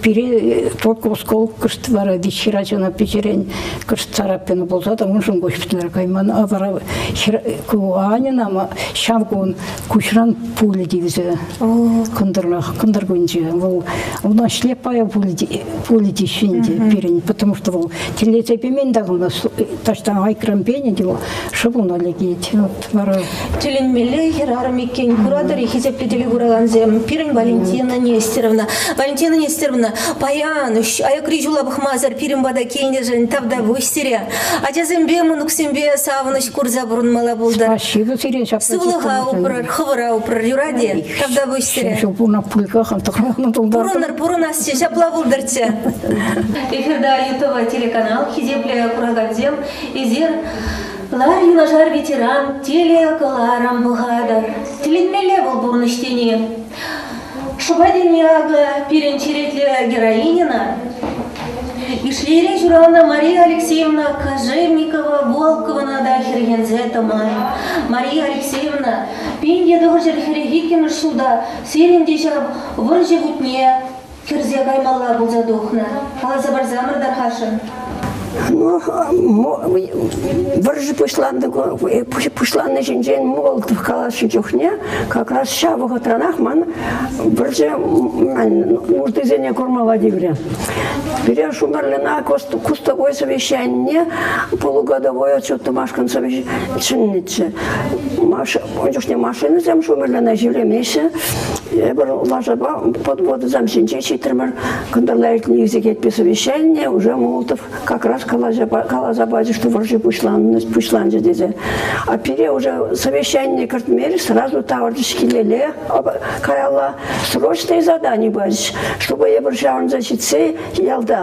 Пире только осколок кӑшт вара виҫ хӗрачана пӗчӗрен кӑшт царапина пулса та уншӑн госпитале кайман. А вара ку Аньӑна ҫав кун куҫран пуля тивсе кӑнтӑрлах, кӑнтӑр кунче вӑл унан шлепая пуля теҫҫӗ ӗнтӗ пирӗн, потому что вӑл тӗллесе пемен та кунта таҫтан айкран пенӗ те вӑл шӑп уна лекет. Вот вара Тӗлӗнмелле хӗрарӑм иккен. Куратӑр-и, хисеплӗ телекуракансем, пирӗн Валентина Нестеровна. Валентина Нестеровна, паян аякри ҫула пӑхмасӑр пирӗн пата килнӗшӗн тавтапуҫ сире. Ачасемпе, мӑнуксемпе савӑнӑҫ курса пурӑнмалла пултӑр. Спасибо сире ҫапла. Сывлӑха упрӑр, хӑвӑра упрӑр. Юрать-и? Тавтапуҫ сире. Ҫул пурӑна пулька Пурӑнӑр, пурӑнасчӗ, ҫапла пултӑрччӗ. Эфирта ЮТВ телеканал, хисеплӗ куракансем, эсир Лар юнашар ветеран телекӑларӑм пӑхатӑр. Тӗлӗнмелле вӑл пурнӑҫ тени. Шӑпа тени акӑ пирӗн черетлӗ героиньӑна Ишлейре ҫуралнӑ Мария Алексеевна Кожевникова Волковӑна та хӗрхенсе тӑман. Мария Алексеевна 1942 ҫулта сирӗн те ҫав вӑрҫӑ вутне кӗрсе каймалла пулса тухнӑ. Каласа парсамӑр тархасшӑн. Ну, вӑрҫӑ пуҫланнӑ, пуҫланнӑ ҫинчен Молотов калаҫнӑ чухне как раз ҫав вӑхӑтранах ман вӑрҫӑ нуждисене курмалла тиврӗ. Пире Шумерлина кустовой совещанине полугодовой отчет тумашкӑн чӗннӗччӗ. Ун чухне машинӑсем Шумерлина ҫӳремеҫҫӗ. Эпир лашапа подводӑсем ҫинче ҫитрӗмӗр. Кӑнтӑрла иртнӗ сехетпе совещание уже Молотов как раз каласа пачӗ, что вӑрҫӑ пуҫланчӗ тесе. А пире уже совещание кӗртмерӗҫ, сразу тавӑрчӗҫ килелле каялла. Срочное задание пачӗҫ, чтобы эпир ҫавӑнса ҫитсе ялта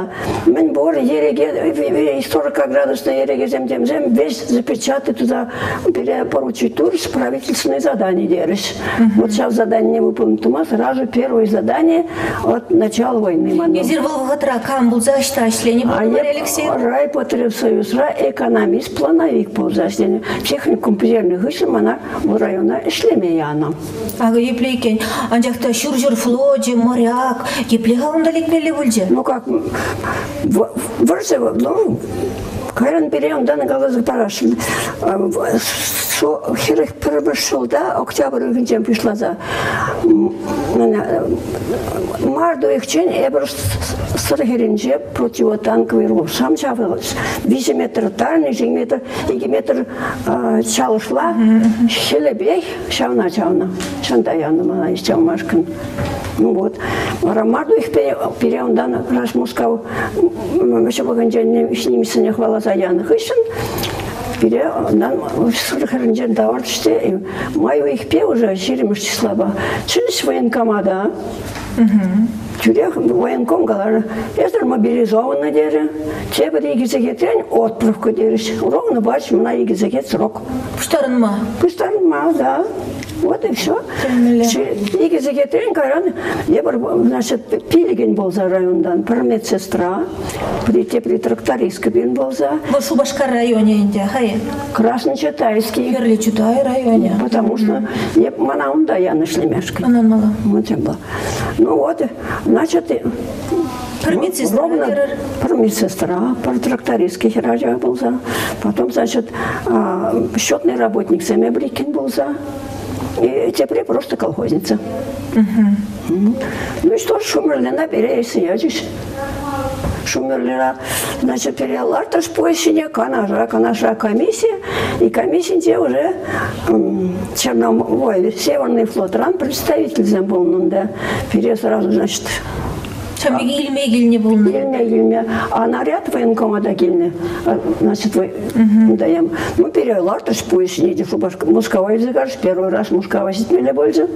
мӗн пур ереке, 40 градусный ерекесем темсем весь запечатать туда пире поручить турӗҫ, правительственное задание терӗҫ. Вот ҫав задание выполнить тума сразу первое задание от начала войны. Эсир вӑл вӑхӑтра кам пулса ӑҫта ӗҫленӗ, Мария Алексеевна? Райпотребсоюзра экономист, плановик пулса ӗҫленӗ. Техникум пӗтернӗ хыҫҫӑн мана вӑл района ӗҫлеме янӑ. Акӑ епле иккен. Анчах та Ҫурҫӗр флочӗ, моряк, епле-ха унта лекмелле пулчӗ? Ну как, вӑрҫӑ, ну, кайран пире унтан каласа парасшӑн. 41-мӗш ҫулта октябрь уйӑхӗнчен пуҫласа март уйӑхчен эпир Сӑр хӗрринче противотанковый ров сам ҫаврӑлать. 3 метр тарӑн, 2 метр, 2 метр чалӑшла хӗлӗпех ҫавна чавнӑ. Чанта янӑ мана чавмашкӑн. Ну вот. Вара март уйӑхпе пире унтан раз Мускав ҫывӑхӗнчен нимӗҫсене хӑваласа янӑ хыҫҫӑн пире унтан Сӑр хӗрринчен тавӑрчӗҫ те май уйӑхпе уже 20-мӗш числапа чӗнӗҫ военкомата. Тӳрех военком каларӗ, эсӗр мобилизованный терӗ. Тепӗр икӗ сехетрен отправка терӗҫ. Ровно пач мана икӗ сехет срок. Пуҫтарӑнма? Пуҫтарӑнма, да. Вот и все. Икӗ сехетрен кайран эпир, значит, пилӗкӗн пулса районтан пӗр медсестра, тепри трактористка пин пулса. Вӑл Шупашкар районӗ ӗнтӗ, хай. Красночетайский. Хӗрлӗ Чутай районӗ. Потому что эп мана унта янӑ ӗҫлемешкӗн. Ӑнланмалла. Вот Ну вот, значит, пӗр медсестра пӗр медсестра, пӗр трактористка хӗрача пулса, потом, значит, счетный работниксем эпир пулса, и тепре просто колхозница. Ну и что, Шумерлина пире ячӗҫ. Шумерлина, значит, пире лартрӗҫ поезд ҫине, Канаша, Канаша комиссия, и комиссинче уже Черноморской, Северный флотран представительсем пулнӑ унта. Пире сразу, значит, Ҫав пек илме килнӗ пулнӑ. Илме килнӗ. А наряд военкомата килнӗ. Значит, даем. Ну, пире лартрӗҫ поезд ҫине те Шупашкар, Мускава илсе карӗҫ. Первый раз Мускава ҫитмелле пулчӗ.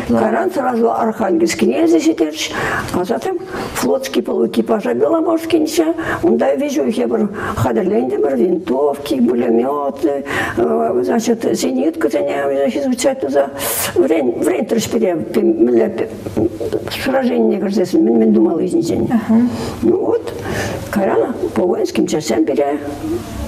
Кайран сразу Архангельскине илсе ҫитерчӗҫ. А затем флотский полуэкипажа Беломорскинче. Унта виҫӗ пӗр хатӗрлентӗмӗр. Винтовки, пулеметы, значит, зениткӑсене изучать туса вӗрентрӗҫ пире мӗнле сражение кӗрсессӗн мӗн-мӗн тумалли ҫинчен. Ну вот, кайран по воинским частям пире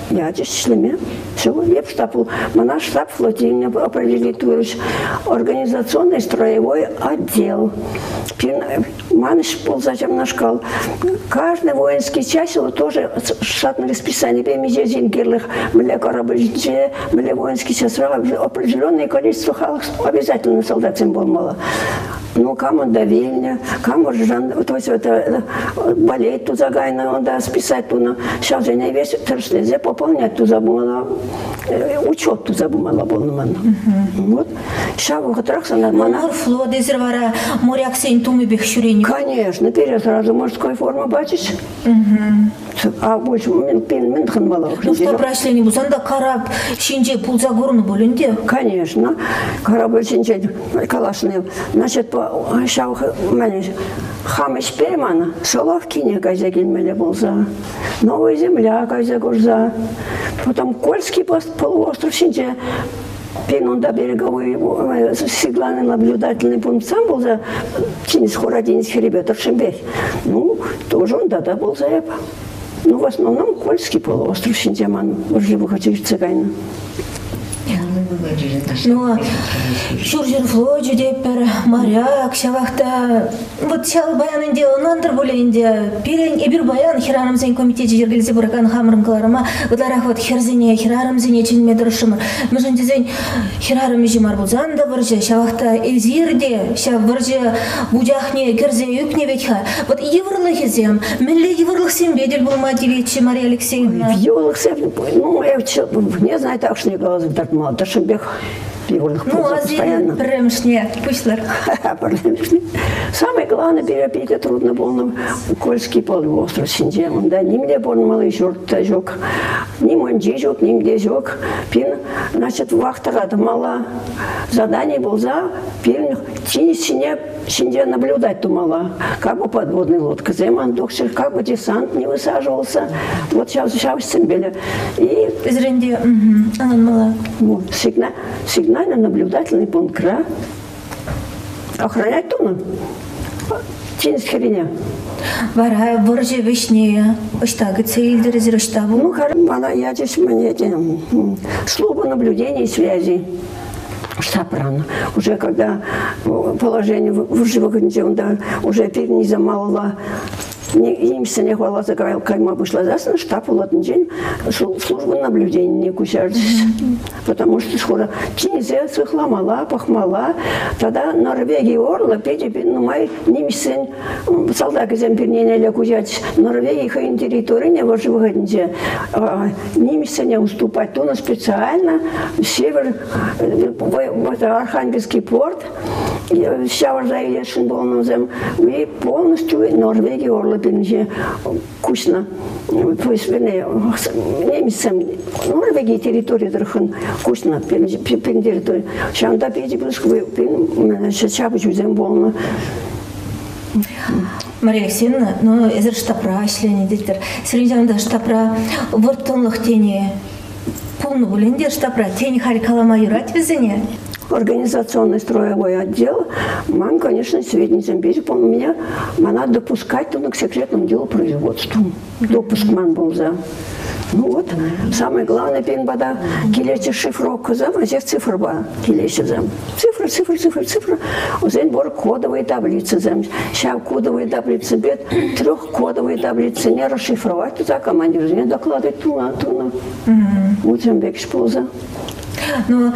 ячӗҫ ӗҫлеме. Все, эп штаб, мана штаб флотилине определить турӗҫ. Организационный строевой отдел. Ман ӗҫ пулса ҫавнашкал. Каждый воинский часть тоже штатное расписаниепе миҫе ҫын кирлӗх, мӗнле корабль ҫинче, мӗнле воинский частьра определенное количество халӑх обязательно солдатсем пулмалла. Ну, кам унта вилнӗ, кам вӑрҫӑран, то есть это болеть туса кайнӑ, унта списать тунӑ. Ҫавсене весь тӗрӗслесе пополнять туса пымалла, учет туса пымалла пулнӑ ман. Вот. Ҫав вӑхӑтрах сана мана... Морфлот эсир вара моряксен тумӗпех ҫӳренӗ? Конечно, пире сразу морской форма пачӗҫ. А больше мӗн тӑхӑнмалла? Ну, штабра ӗҫленӗ пулсан та карап ҫинче пулса курнӑ пуль ӗнтӗ? Конечно. Корабль ҫинче калаҫнӑ. Значит, ҫав хам ӗҫпе ман Соловкине кайса килмелле пулса, Новая земля кайса курса, потом Кольский полуостров ҫинче пин унта береговой сигнальный наблюдательный пунктсем пулса тинӗс хура тинӗс хӗррипе тӑршшӗпех. Ну, тоже унта та пулса эп. Ну, в основном Кольский полуостров ҫинче ман вӑрҫӑ вӑхӑчӗ иртсе кайнӑ. Ну, Ҫурҫӗр флочӗ те пӗр моряк, ҫавах та вот ҫав баян ӗнтӗ ӑнлантӑр пулӗ ӗнтӗ. Пирӗн эпир баян хӗрарӑмсен комитечӗ йӗркелесе пыракан хамӑрӑн кӑларӑма ытларах вот хӗрсене, хӗрарӑмсене чӗнме тӑрӑшрӑмӑр. Мӗншӗн тесен хӗрарӑм ӗҫӗ мар пулсан та вӑрҫӑ, ҫавах та эсир те ҫав вӑрҫӑ вучахне кӗрсе ӳкнӗ вӗт-ха. Вот йывӑрлӑхӗсем, мӗнле йывӑрлӑхсемпе тӗл пулма тиветчӗ, Мария Алексеевна? Йывӑрлӑхсем, ну, я не знаю, так что не каласа кӑтартмалла. Тӑршшӗпех йывӑрлӑх ну, постоянно. Пӗрремӗшне пуҫлӑр. Пӗрремӗшне. Самое главное, пире питӗ трудно пулнӑ Кольский полуостров ҫинче. Унта нимле пурӑнмалли ҫурт та ҫук, ни мунчи ҫук, ним те ҫук. Пин, значит, вахтӑра тӑмалла. Задание пулса пирӗн тинӗс ҫине ҫинче наблюдать тумалла. Как бы подводные лодкӑсем ан тухчӑр, как бы десант не высаживался. Вот ҫав ҫавсемпеле. И Ӗзренте ӑнланмалла. Вот, сигнально-наблюдательный пунктра охранять тунӑ. Тинӗс хӗррине. Вара вӑрҫӑ вӗҫне ӑҫта кӗтсе илтӗрӗсӗр, ӑҫта пул? Ну, мана ячӗҫ мӗне служба наблюдения и связи штабран. Уже когда положение вӑрҫӑ вӑхӑтӗнче унта уже пирӗн малалла нимӗҫсене хӑваласа кайма пуҫласассӑн штаб улатӗнчен служба наблюденине куҫарчӗҫ. Потому что скоро тинӗсе сыхламалла, пӑхмалла. Тата Норвеги урлӑ питӗ нумай нимӗҫсен салтакӗсем пирненелле куҫать. Норвеги хӑйӗн территорине вӑрҫӑ вӑхӑтӗнче нимӗҫсене уступать тунӑ специально север Архангельский порт ҫавӑрса илесшӗн пулнӑ вӗсем и полностью Норвеги урлӑ пирӗнче куҫнӑ. То есть, вернее, немецсем Норвеги территори тӑрӑхӑн куҫнӑ пирӗн территори. Ҫавӑнта питӗ пысӑк ҫапӑҫусем пулнӑ. Мария Алексеевна, ну, эсир штабра ӗҫленӗ тетӗр. Сирӗн ҫавӑнта штабра вӑрттӑнлӑх тени пулнӑ пулин те штабра тен халь калама юрать вӗсене? Организационный строевой отдел, ман, конечно, сведениясем печӗ пулнӑ меня, мана допускать тунӑ к секретному делу производству. Допуск ман пулса. Ну вот, самое главное, пирӗн пата килеҫҫӗ шифровкӑсем, вӗсех цифрӑпа килеҫҫӗсем. Цифра, цифра, цифра, цифра. Вӗсен пур кодовые таблицӑсем. Ҫав кодовые таблицӑпе трехкодовые таблицӑне расшифровать туса командирсене докладывать тунӑ. Вот пек пулса. Ну,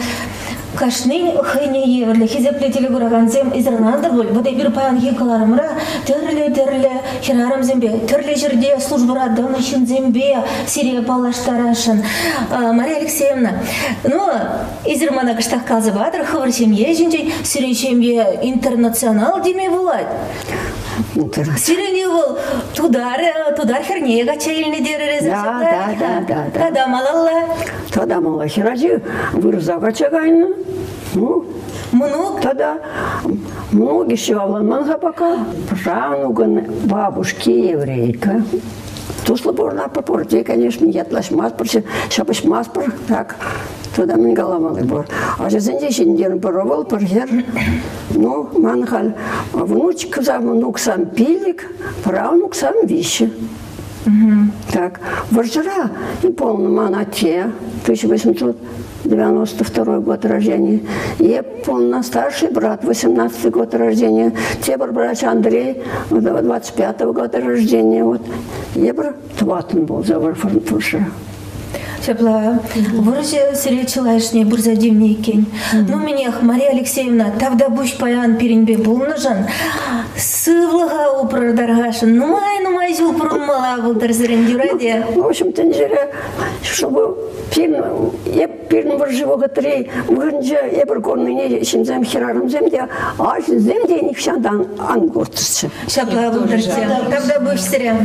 кашнин хӑйне евӗрлӗ хисеплӗ телекуракансем ӑнлантӑр пуль. Вот эпир паянхи кӑларӑмра тӗрлӗ-тӗрлӗ хӗрарӑмсемпе, тӗрлӗ ҫӗрте службӑра тӑнӑ ҫынсемпе сире паллаштарасшӑн. Мария Алексеевна, ну, эсир мана кӑштах каласа патӑр, хӑвӑр ҫемье ҫинчен, сирӗн ҫемье интернационал теме пулать. Сирӗн ывӑл тутар, тутар хӗрне качча илнӗ терӗр. Да, да, да, да, да. Тата малалла. Тата мала хӗрачи вырӑса качча кайнӑ. Ну, Мӑнук? Тата мӑнук еще авланман-ха пока. Правнукӑн бабушки еврейка. Туслӑ пурӑнатпӑр пурте, конечно, ятлаҫмастпӑр, ҫапӑҫмастпӑр. Так, тата мӗн каламалли пур. Ачасенче ҫитӗнтернӗ пӗр ывӑл, пӗр хӗр. Ну, ман халь внучкӑсам, мӑнуксам пилӗк, правнуксам виҫҫӗ. Так, вӑрҫӑра полнӑ ман атте, 1892 год рождения. Е полна старший брат, 18 год рождения. Тепӗр брат Андрей, 25 года рождения. Вот. Епӗр тӑваттӑн пулса вӑрҫӑра. Ҫапла, вӑрҫӑ сире чылайӑшне пырса тивнӗ иккен. Ну, мӗнех, Мария Алексеевна, тавтапуҫ паян пирӗнпе пулнӑшӑн, сывлӑха упрӑр тархасшӑн. Нумай-нумай ҫул пурӑнмалла пултӑр сирӗн, юрать-и? В общем, тӗнчере, чтобы пирӗн вӑрҫӑ вӑхӑтри вырӑнче эпир курнине ҫынсем, хӗрарӑмсем те, арҫынсем те нихҫан та ан куртӑрччӗ. Ҫапла пултӑрччӗ. Тавтапуҫ сире.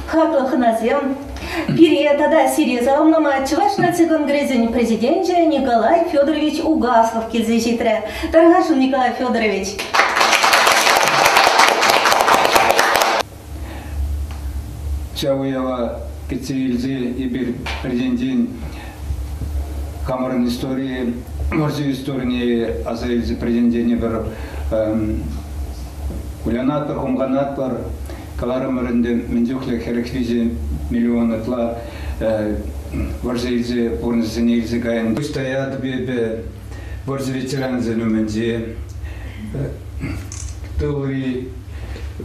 Хаклӑ хӑнасем, пире тата сире саламлама Чӑваш наци конгресӗн президенчӗ Николай Федорович Угаслов килсе ҫитрӗ. Тархасшӑн, Николай Федорович. Ҫав уява кӗтсе илсе эпир пӗртентен хамӑрӑн истории, вӑрҫӑ историне аса илсе пӗртентене пӗр кулянатпӑр, хумханатпӑр. Каларӑмӑр ӗнтӗ, мӗн чухлӗ 43 миллион ытла вӑрҫӑ илсе пурнӑҫӗсене илсе кайнӑ. Пуҫ таятӑп эпӗ вӑрҫӑ ветеранӗсен умӗнче, тылри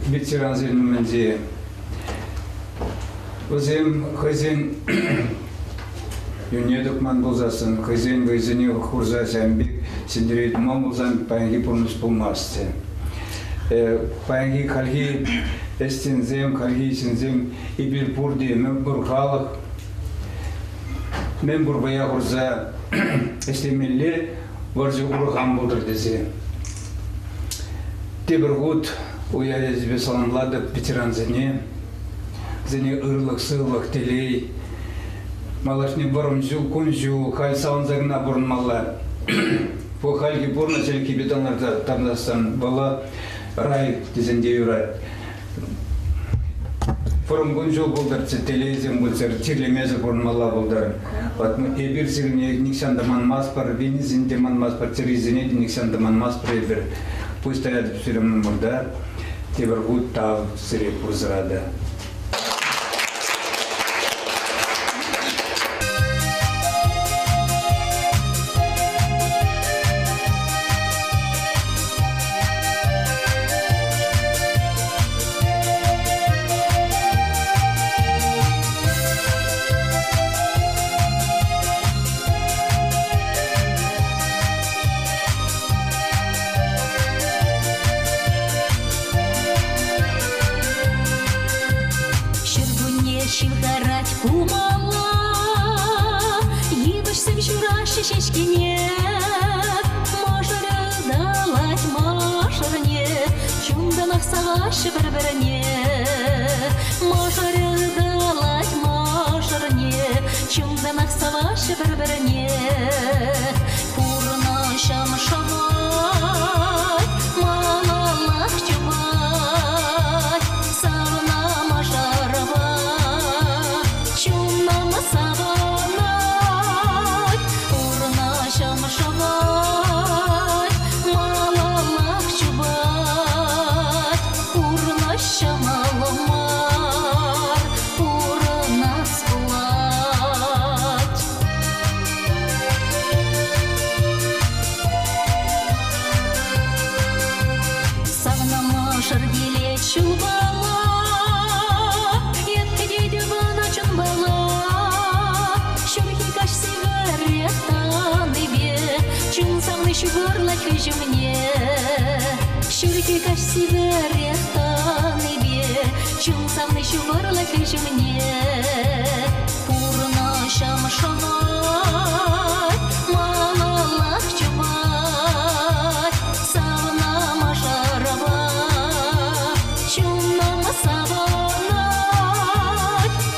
ветерансен умӗнче. Вӗсем хӑйсен юнне тӑкман пулсассӑн, хӑйсен вӑйсене хурса ҫавӑн пек ҫӗнтерӳ туман пулсан паянхи пурнӑҫ пулмастчӗ. Паянхи хальхи ӗҫченсем, хальхи ҫынсем эпир пурте мӗнпур халӑх, мӗнпур вӑя хурса ӗҫлемелле, вӑрҫӑ урӑх ан пултӑр тесе. Тепӗр хут уяв ячӗпе саламлатӑп ветерансене, вӗсене ырлӑх-сывлӑх, телей, малашне вӑрӑм ҫул, кун-ҫул, халь савӑнса кӑна пурӑнмалла. Вӑл хальхи пурнӑҫ ӗлӗкхипе танлашсан вӑла рай тесен те юрать. Вӑрӑм кун-ҫул пултӑрччӗ, телейсем пулччӑр, чирлемесӗр пурӑнмалла пултӑр. Вот эпир сирӗн нихҫан та манмастпӑр, вилнисене те манмастпӑр, чӗрисене те нихҫан та манмастпӑр эпир. Пуҫ таятӑп сирӗн умӑрта. Тепӗр хут тав сире пурсӑра та. Ҫуркунне ҫывхарать кумалла, Йывӑҫсем ҫураҫҫӗ ҫеҫкене. Мӑшӑрӗ ыталать мӑшӑрне, Чунтанах саваҫҫӗ пӗр-пӗрне. Мӑшӑрӗ ыталать мӑшӑрне, Чунтанах саваҫҫӗ пӗр-пӗрне. Пурнӑҫӑм шӑвать, малаллах чупать, савнӑ мӑшӑрпа чунӑм савӑнать. ҫумне. Ҫурхи каҫ сивӗрех тӑнипе чун савни ҫумӑрлӑхӗ ҫумне. Пурнӑҫӑм шӑвать, малаллах чупать, савнӑ мӑшӑрпа чунӑм савӑнать.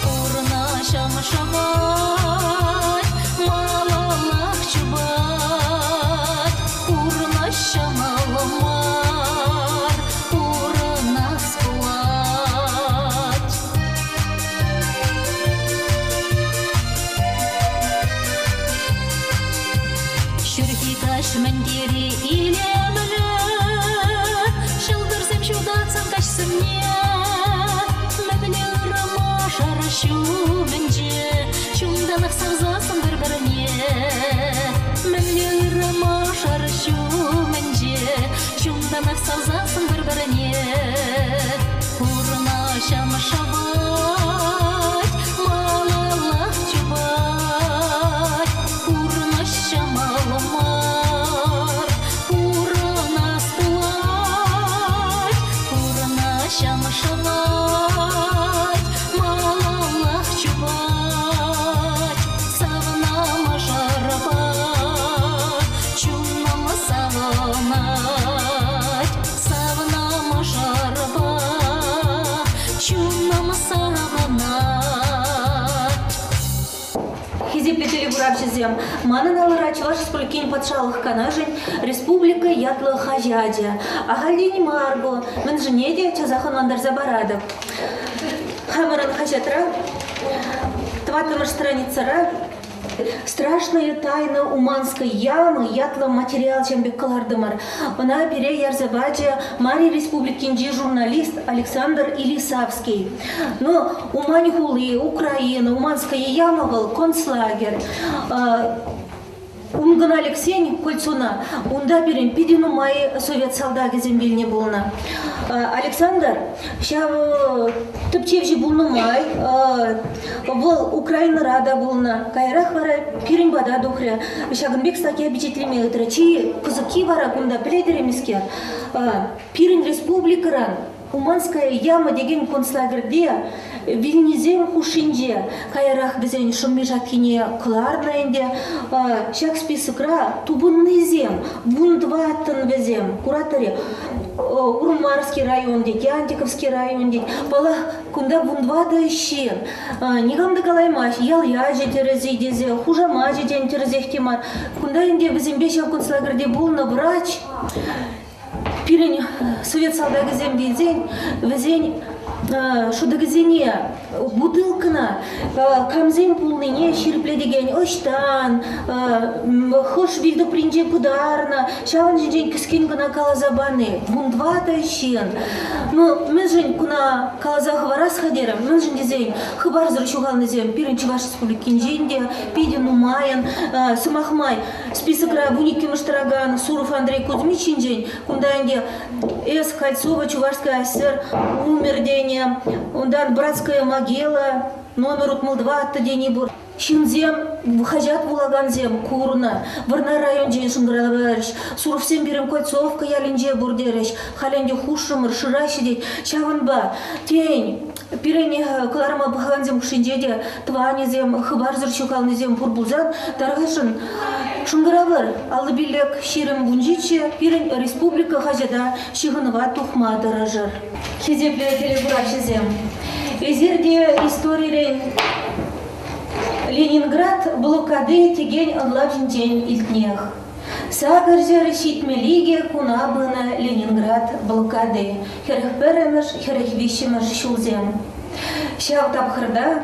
Пурнӑҫӑм шӑвать, малаллах чупать, пурнӑҫ ҫӑмӑл мар, пурӑнас пулать. Ҫурхи каҫ мӗн тери илемлӗ, ҫӑлтӑрсем ҫутатсан каҫ сӗмне, мӗнле ырӑ мӑшӑр ҫумӗнче чунтанах савсассӑн пӗр-пӗрне. Мӗнле ырӑ мӑшӑр ҫумӗнче чунтанах савсассӑн пӗр-пӗрне. Пурнӑҫӑм шӑвать, малаллах чупать, пурнӑҫ ҫӑмӑл мар, пурӑнас пулать. Пурнӑҫӑм шӑвать, малаллах чупать, савнӑ мӑшӑрпа чунӑм савӑнать, савнӑ мӑшӑрпа чунӑм савӑнать. Хисеплӗ телекуравҫӑсем, манӑн алӑра Чӑваш Республикин Патшалӑх Канашӗн «Республика» ятлӑ хаҫачӗ. Ахальтен мар ку, мӗншӗнне те часах ӑнлантарса паратӑп. Хамӑрӑн хаҫатра тӑваттӑмӗш страницӑра «Страшная тайна Уманской ямы» ятлӑ материал ҫем пек кӑлартӑмӑр. Ӑна пире ярса пачӗ Мари Республикинчи журналист Александр Илисавский. Ну, Умань хули, Украина, Уманская яма вӑл концлагерь. Ун кӑна лексен кольцона унта пирӗн питӗ нумай совет салтакӗсем вилнӗ пулнӑ. Александр ҫав тӗпчевҫӗ пулнӑ май вӑл Украинӑра та пулнӑ. Каярах вара пирӗн пата тухрӗ. Ҫакӑн пек статья пичетлеме ыйтрӗ. Чи кӑсӑкки вара кунта пӗлетӗр-и-мӗскер? Пирӗн республикӑран Уманская яма текен концлагерьте вилнисем хушшинче каярах вӗсен шӑмми-шаккине кӑларнӑ ӗнтӗ. Ҫак списокра тупӑннисем 14-ӑн вӗсем. Кураторӗ Урмарский район тет, Янтиковский район тет. Паллах, кунта 14 ҫын. Никам та калаймасть, ял ячӗ тӗрӗс-и тесе, хушамачӗ тен тӗрӗсех те мар. Кунта ӗнтӗ вӗсемпе ҫав концлагерьте пулнӑ врач Пирӗн совет салтакӗсем вилсен вӗсен шӑтӑкӗсене, бутылкӑна камсем пулнине ҫирӗплетекен ӑҫтан, хӑш вилтӑпринче пытарнӑ, ҫавӑн ҫинчен кӗскен кӑна каласа пани. 14 ҫын. Ну, мӗншӗн куна каласа хӑварас-ха терӗм. Мӗншӗн тесен хыпарсӑр ҫухалнисем пирӗн Чӑваш Республикинчен те питӗ нумайӑн. Сӑмах май, Списокра 12-мӗш тӑракан Суров Андрей Кузьмич ҫинчен кунта ӗнтӗ С. Кольцова Чувашская ССР умер тенӗ, унтан Братская могила, номер 64 тени пур. Ҫынсем, хаҫат вулакансем курнӑ. Вӑрнар районӗнчен шӑнкӑравларӗҫ. Суровсем пирӗн Кольцовка ялӗнче пур терӗҫ. Халь ӗнтӗ хушрӑмӑр, шыраҫҫӗ тет. Ҫавӑнпа, тен, Пирӗн кӑларӑма пӑхакансем хушшинче те тӑванӗсем, хыпарсӑр ҫухалнисем пур пулсан, тархасшӑн шӑнкӑравлӑр. 55 20 17 пирӗн республика хаҫата ҫыхӑнӑва тухма тӑрӑшӑр. Хисеплӗ телекуравҫӑсем, эсир те историрен Ленинград блокади текен ӑнлав ҫинчен илтнех. 872 куна пынӑ Ленинград блокади, 41-мӗш, 43-мӗш ҫулсем. Ҫав тапхӑрта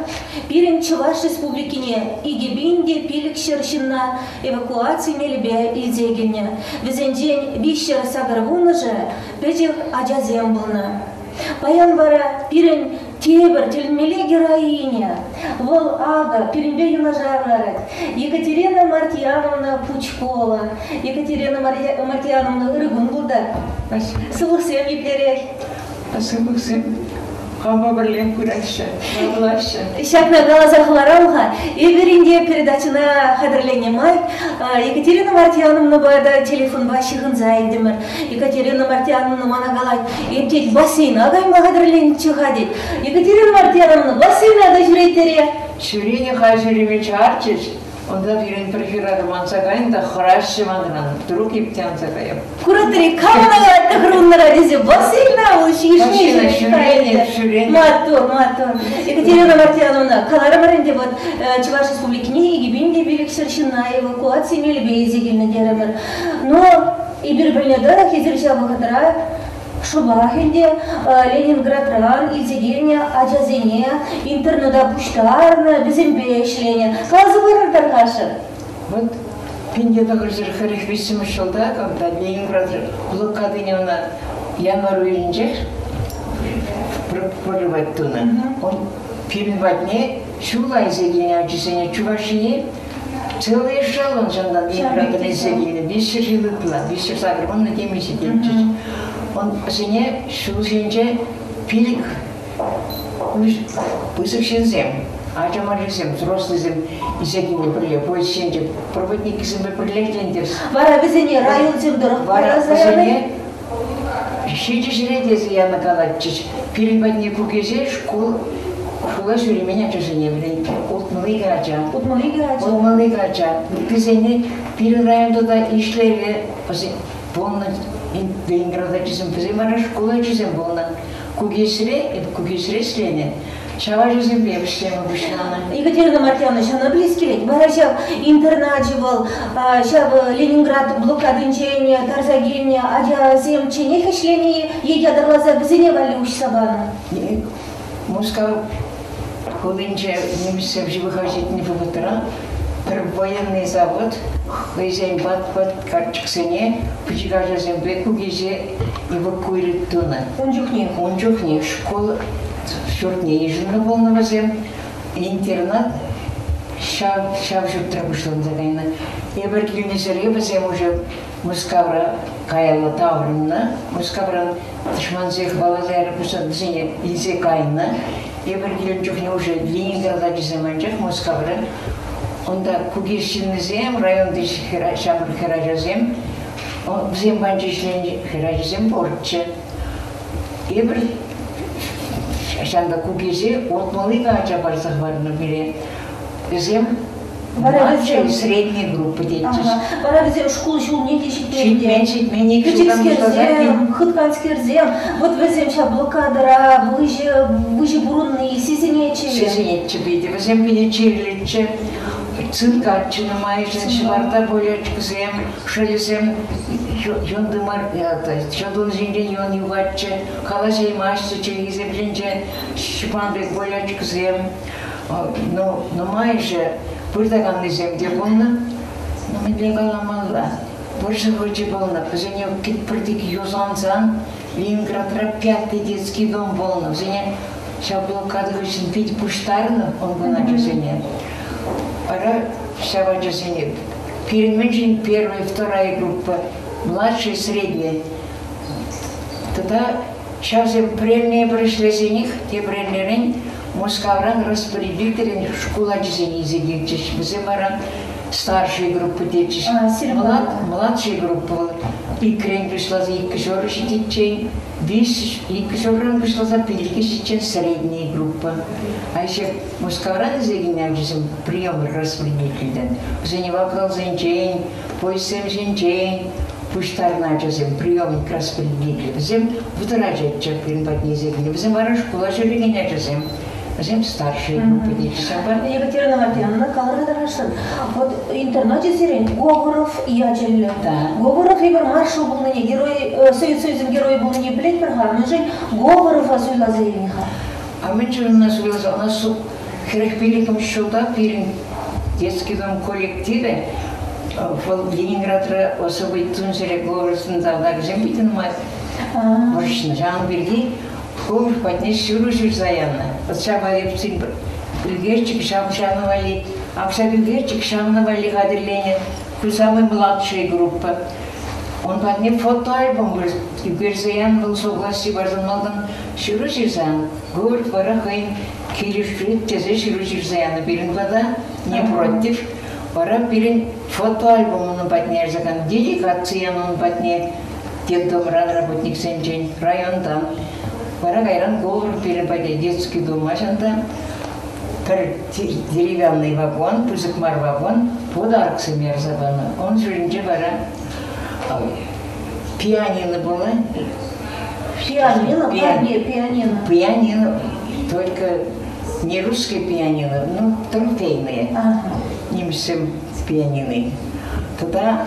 пирӗн Чӑваш Республикине 2500 ҫынна эвакуаци мелӗпе илсе килнӗ. Вӗсенчен 380-шӗ пӗчӗк ачасем пулнӑ. Паян вара пирӗн тепӗр тӗлӗнмелле героиня. Вӑл акӑ пирӗнпе юнашар ларать. Екатерина Мартьяновна Пучкова. Екатерина Мартьяновна ырӑ кун пултӑр. Сывлӑхсем еплерех? Сывлӑхсем. Хампа пӗрлех пыраҫҫӗ, савӑнаҫҫӗ. Ҫакна каласа хӑварам-ха. Эпир ӗнтӗ передачӑна хатӗрленӗ май Екатерина Мартьяновнӑпа та телефонпа ҫыхӑнса илтӗмӗр. Екатерина Мартьяновна мана калать, эп тет бассейна кайма хатӗрленнӗччӗ-ха тет. Екатерина Мартьяновна бассейна та ҫӳреттере. Ҫӳренӗ халь ҫӳреме чарчӗҫ. Унта пирӗн пӗр хӗрарӑм анса кайнӑ та хӑраҫҫӗ манран. Вдруг эп анса каяп. Куратри кам ӑна калать тӑхӑрвуннӑра тесе бассейна вӑл ҫишне ҫӳренӗ. Маттур, маттур. Екатерина Мартьяновна, каларӑмӑр ӗнтӗ вот Чӑваш Республикине 2500 ҫынна эвакуаци мелӗпе илсе килнӗ терӗмӗр. Но эпир пӗлнӗ тӑрӑх эсир ҫав вӑхӑтра шӑпах ӗнтӗ Ленинградран илсе килнӗ ачасене интернета пуҫтарнӑ, вӗсемпе ӗҫленӗ. Каласа парӑр тархасшӑн. Вот 1943 ҫулта, когда Ленинград блокадине ӑна январь уйӑхӗнчех прорывать тунӑ. Он пирӗн патне ҫулла илсе килнӗ ачисене Чувашине целый эшелон ҫантан Ленинградран илсе килнӗ. 300 ҫул ытла, 380 темиҫе тетчӗҫ. Он вӗсене ҫул ҫинче пилӗк пысӑк ҫынсем, ача маррисем, взрослыйсем илсе килнӗ пӗрле, поезд ҫинче проводниксемпе пӗрле ӗҫлентерс. Вара вӗсене районсем тӑрӑх Вара вӗсене ҫичӗ ҫӗре тесе янӑ калатчӗҫ. Пирӗн патне Кукеҫе шкул шкула ҫӳремен ачасене вӗрентнӗ. 62 ача. 62 ача. 62 ача. Ыттисене пирӗн районта та Ишлеве пулнӑ Ленинград ачисем, вӗсем вара шкул ачисем пулнӑ. Кукеҫре, эп Кукеҫре ӗҫленӗ. Ҫав ачасемпе ӗҫлеме пуҫланӑ. Екатерина Мартьяновна, ҫавна пӗлес килет. Вара ҫав интерначӗ вӑл, ҫав Ленинград блокадинчен тарса килнӗ ачасем ченех ӗҫленӗ-и е ятарласа вӗсене валли уҫса панӑ? Мускав хулинче нимӗҫсем ҫывӑха ҫитнӗ вӑхӑтра пӗр военный завод хӑйсен ват-ват карчӑксене пӗчӗк ачасемпе Кукеҫе эвакуировать тунӑ. Ун чухне? Ун чухне шкул ҫуртне йышӑннӑ пулнӑ вӗсем. Интернат ҫав, ҫав ҫуртра пуҫланса кайнӑ. Эпир килнӗ ҫӗре вӗсем уже Мускавра каялла таврӑннӑ. Мускавран тӑшмансем хӑваласа ярса пуҫласа вӗсене илсе кайнӑ. Эпир килнӗ чухне уже Ленинград ачисем анчах Мускавра. Унта Кукеҫ ҫыннисем, районти ҫамрӑк хӗрачасем, вӗсем патӗнче ӗҫленӗ хӗрачасем пурччӗ. Эпир ҫанта Кукеҫе 62 ача парса хӑварнӑ пире. Вӗсем младшая средняя группа тетчӗҫ. Вара вӗсем шкул ҫулне те ҫитмен. Ҫитмен, ҫитмен. Ик ҫултан Пӗчӗкскерсем, хытканскерсем. Вот вӗсем ҫав блокадӑра выҫӑ, выҫӑ пурӑнни сисӗнетчӗ. Сисӗнетчӗ питӗ. Вӗсем питӗ чирлӗччӗ. Цинкатчӗ нумайӑшӗн, ҫӑварта болячкӑсем, шӑлӗсем юн тымар, чӑн ҫинчен юн юхатчӗ, калаҫаймаҫҫӗ, чӗлхисем ҫинче ҫӑпан пек болячкӑсем. Ну, нумайӑшӗ выртаканнисем те пулнӑ. Ну, мӗнле каламалла, вӑрҫӑ вӑчӗ пулнӑ. Вӗсене пӗртик юсансан Ленинградра пятый детский дом пулнӑ. Вӗсене ҫав блокада хыҫҫӑн пит пуҫтарнӑ ун ачасене. Вара ҫав ачасене пирӗн мӗншӗн первая, вторая группа, младшая, средняя. Тата ҫавсем пӗрерне пӗр ӗҫлесенех тепӗрернерен Мускавран распорядителӗн шкул ачисене илсе килчӗҫ. Вӗсем вара старшая группа тетчӗҫ. Младшая группа вӑл иккӗрен пуҫласа иккӗ ҫурӑ ҫитиччен, виҫ иккӗ ҫурран пуҫласа пиллӗке ҫитиччен средняя группа. А еще Мускавран илсе килнӗ ачасем прием распорядительтен. Вӗсене вокзалсенчен, поездсем ҫинчен пуҫтарнӑ ачасем, приемник распределитель. Вӗсем 30 ачаччӗ пирӗн патне илсе килнӗ. Вӗсем вара шкула ҫӳрекен ачасем. Вӗсем старшие группа теҫҫӗ. Екатерина Мартьяновна, калӑр тархасшӑн. Вот интернате сирӗн Говоров ячӗллӗ. Да. Говоров эпир маршал пулнине, герой, Совет Союзӗн геройӗ пулнине пӗлетпӗр-ха. Мӗншӗн Говорова суйласа илнӗ-ха? А мӗншӗн ӑна суйласа? Ӑна 45 ҫулта пирӗн детский дом коллективӗ вӑл Ленинградра особый тунсере Говоровӑн салтакӗсем питӗ нумай вӑрҫнӑ. Ҫавӑн пирки Говоров патне ҫыру ҫырса янӑ. Вот ҫав валли ӳкерчӗк ҫав ҫавна валли, ак ҫак ӳкерчӗк ҫавна валли хатӗрленӗ. Ку самый младшая группа. Ун патне фотоальбом ӳкерсе янӑ вӑл согласи парсан малтан ҫыру ҫырсан, Говорит вара хӑйӗн килӗшӳ тесе ҫыру ҫырса янӑ пирӗн пата, не против. Вара пирӗн фотоальбом унӑн патне ярса кайнӑ, делегаци янӑ ун патне детдомран работниксенчен, районтан. Вара кайран Говор пирӗн патне детский дома ҫанта пӗр деревянный вагон, пысӑк мар вагон, подароксем ярса панӑ. Ун ҫумӗнче вара пианино было. Пианино? Парне пианино. Пианино, только не русское пианино, ну, трофейное. Нимӗҫсем пианино. Тата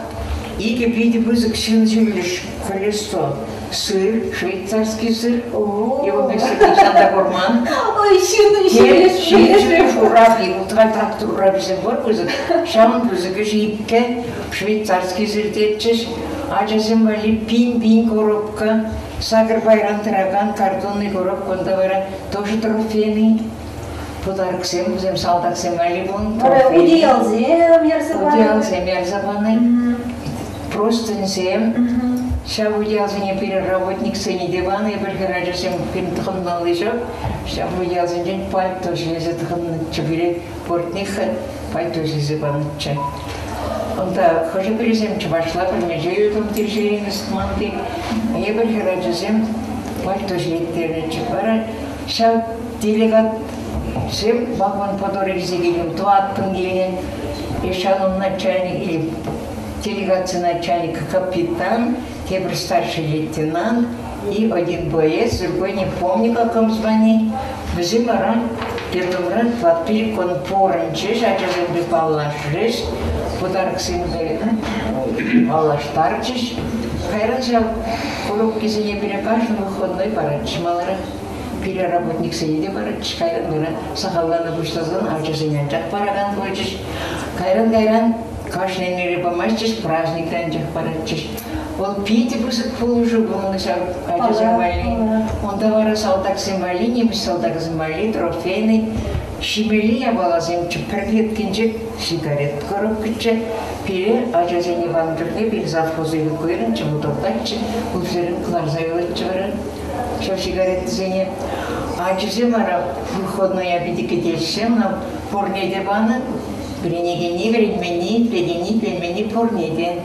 икӗ питӗ пысӑк ҫын ҫӳллӗш колесо. Сыр, швейцарский сыр. Его нихҫан та курман. Ой, ҫын ҫӳллӗш. Урапи, ултӑ трактор ураписем пур пысӑк. Ҫавӑн пысӑкӑш иккӗ швейцарский сыр тетчӗҫ. Ачасем валли пин-пин коробка, сакӑр пайран тӑракан картонный коробка унта вара тоже трофейный. Подароксем, вӗсем салтаксем валли пулнӑ. Вара утиялсем ярса панӑ. Утиялсем ярса панӑ. Простыньсем. Ҫав утиялсене пирӗн работниксене те панӑ. Эпир хӗрачасем пирӗн тӑхӑнмалли ҫук. Ҫав утиялсенчен пальто ҫӗлесе тӑхӑннӑччӗ пире. Портниха пальто ҫӗлесе панӑччӗ. Унта хӑшӗ-пӗрисем чӑвашла пӗлмеҫҫӗ тумтир ҫӗленӗ манти. Эпир хӗрачасем пальто ҫӗлеттернӗччӗ. Вара ҫав делегатсем вагон подор илсе килнӗ, тӑваттӑн килнӗ. Эшелон начальник или делегаци начальника капитан, тепӗр старший лейтенант и один боец, другой не помню, каком звании. Вӗсем вара детдомра тӑватпилӗк кун пурӑнчӗҫ, ачасемпе паллашрӗҫ, подароксемпе паллаштарчӗҫ. Кайран ҫав коробкисене пире кашни выходной паратчӗ маларах. Пире работниксене те паратчӗҫ. Кайран вара сахаллана пуҫласан ачасене анчах паракан пулчӗҫ. Кайран-кайран кашни эрнере памастчӗҫ, праздникре анчах паратчӗҫ. Вӑл питӗ пысӑк пулӑшу пулнӑ ҫав ачасем валли. Унта вара салтаксем валли, нимӗҫ салтакӗсем валли трофейный ҫимелли япаласемччӗ. Пӗр клеткинче сигарет коробкӑччӗ. Пире ачасене панӑ чухне пире завхоз эвакуированччӗ, вутӑртатчӗ, пусерен кӑларса юлатчӗ вара ҫав сигаретӑсене. Ачисем вара выходноя питӗ кӗтеҫҫӗ, ӑна пурне те панӑ. Вӗренекенни, вӗренменни, итлекенни, итлеменни пурне те.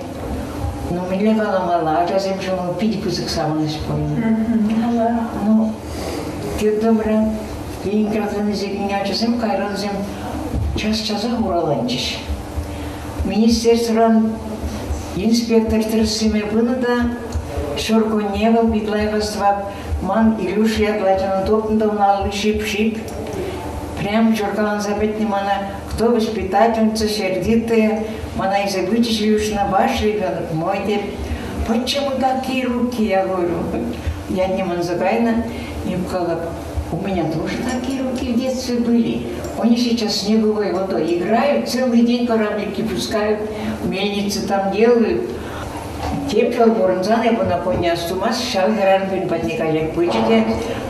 Ну, мӗнле каламалла, ачасемшӗн вӑл питӗ пысӑк савӑнӑҫ пулнӑ. Ну, детдомра Ленинградран илсе килнӗ ачасем кайран вӗсем час-часах ураланчӗҫ. Министерствӑран инспектор тӗрӗслеме пынӑ та ҫуркунне вӑл Беглаева ман Илюша ятлӑ ачана тупнӑ та ун алли шип-шип прям чуркаланса пӗтнӗ мана. Кто воспитательница сердитая, мана илсе пычӗҫ Илюшӑна, ваш ребенок мой тет. Почему такие руки, я говорю. Ятне манса кайнӑ. Калап, у меня тоже такие руки в детстве были. Они сейчас снеговой водой играют, целый день кораблики пускают, мельницы там делают. Тепре пурӑнсан эп ӑна конья астумасть, ҫав хӗрарӑм пирӗн патне каллех пычӗ те,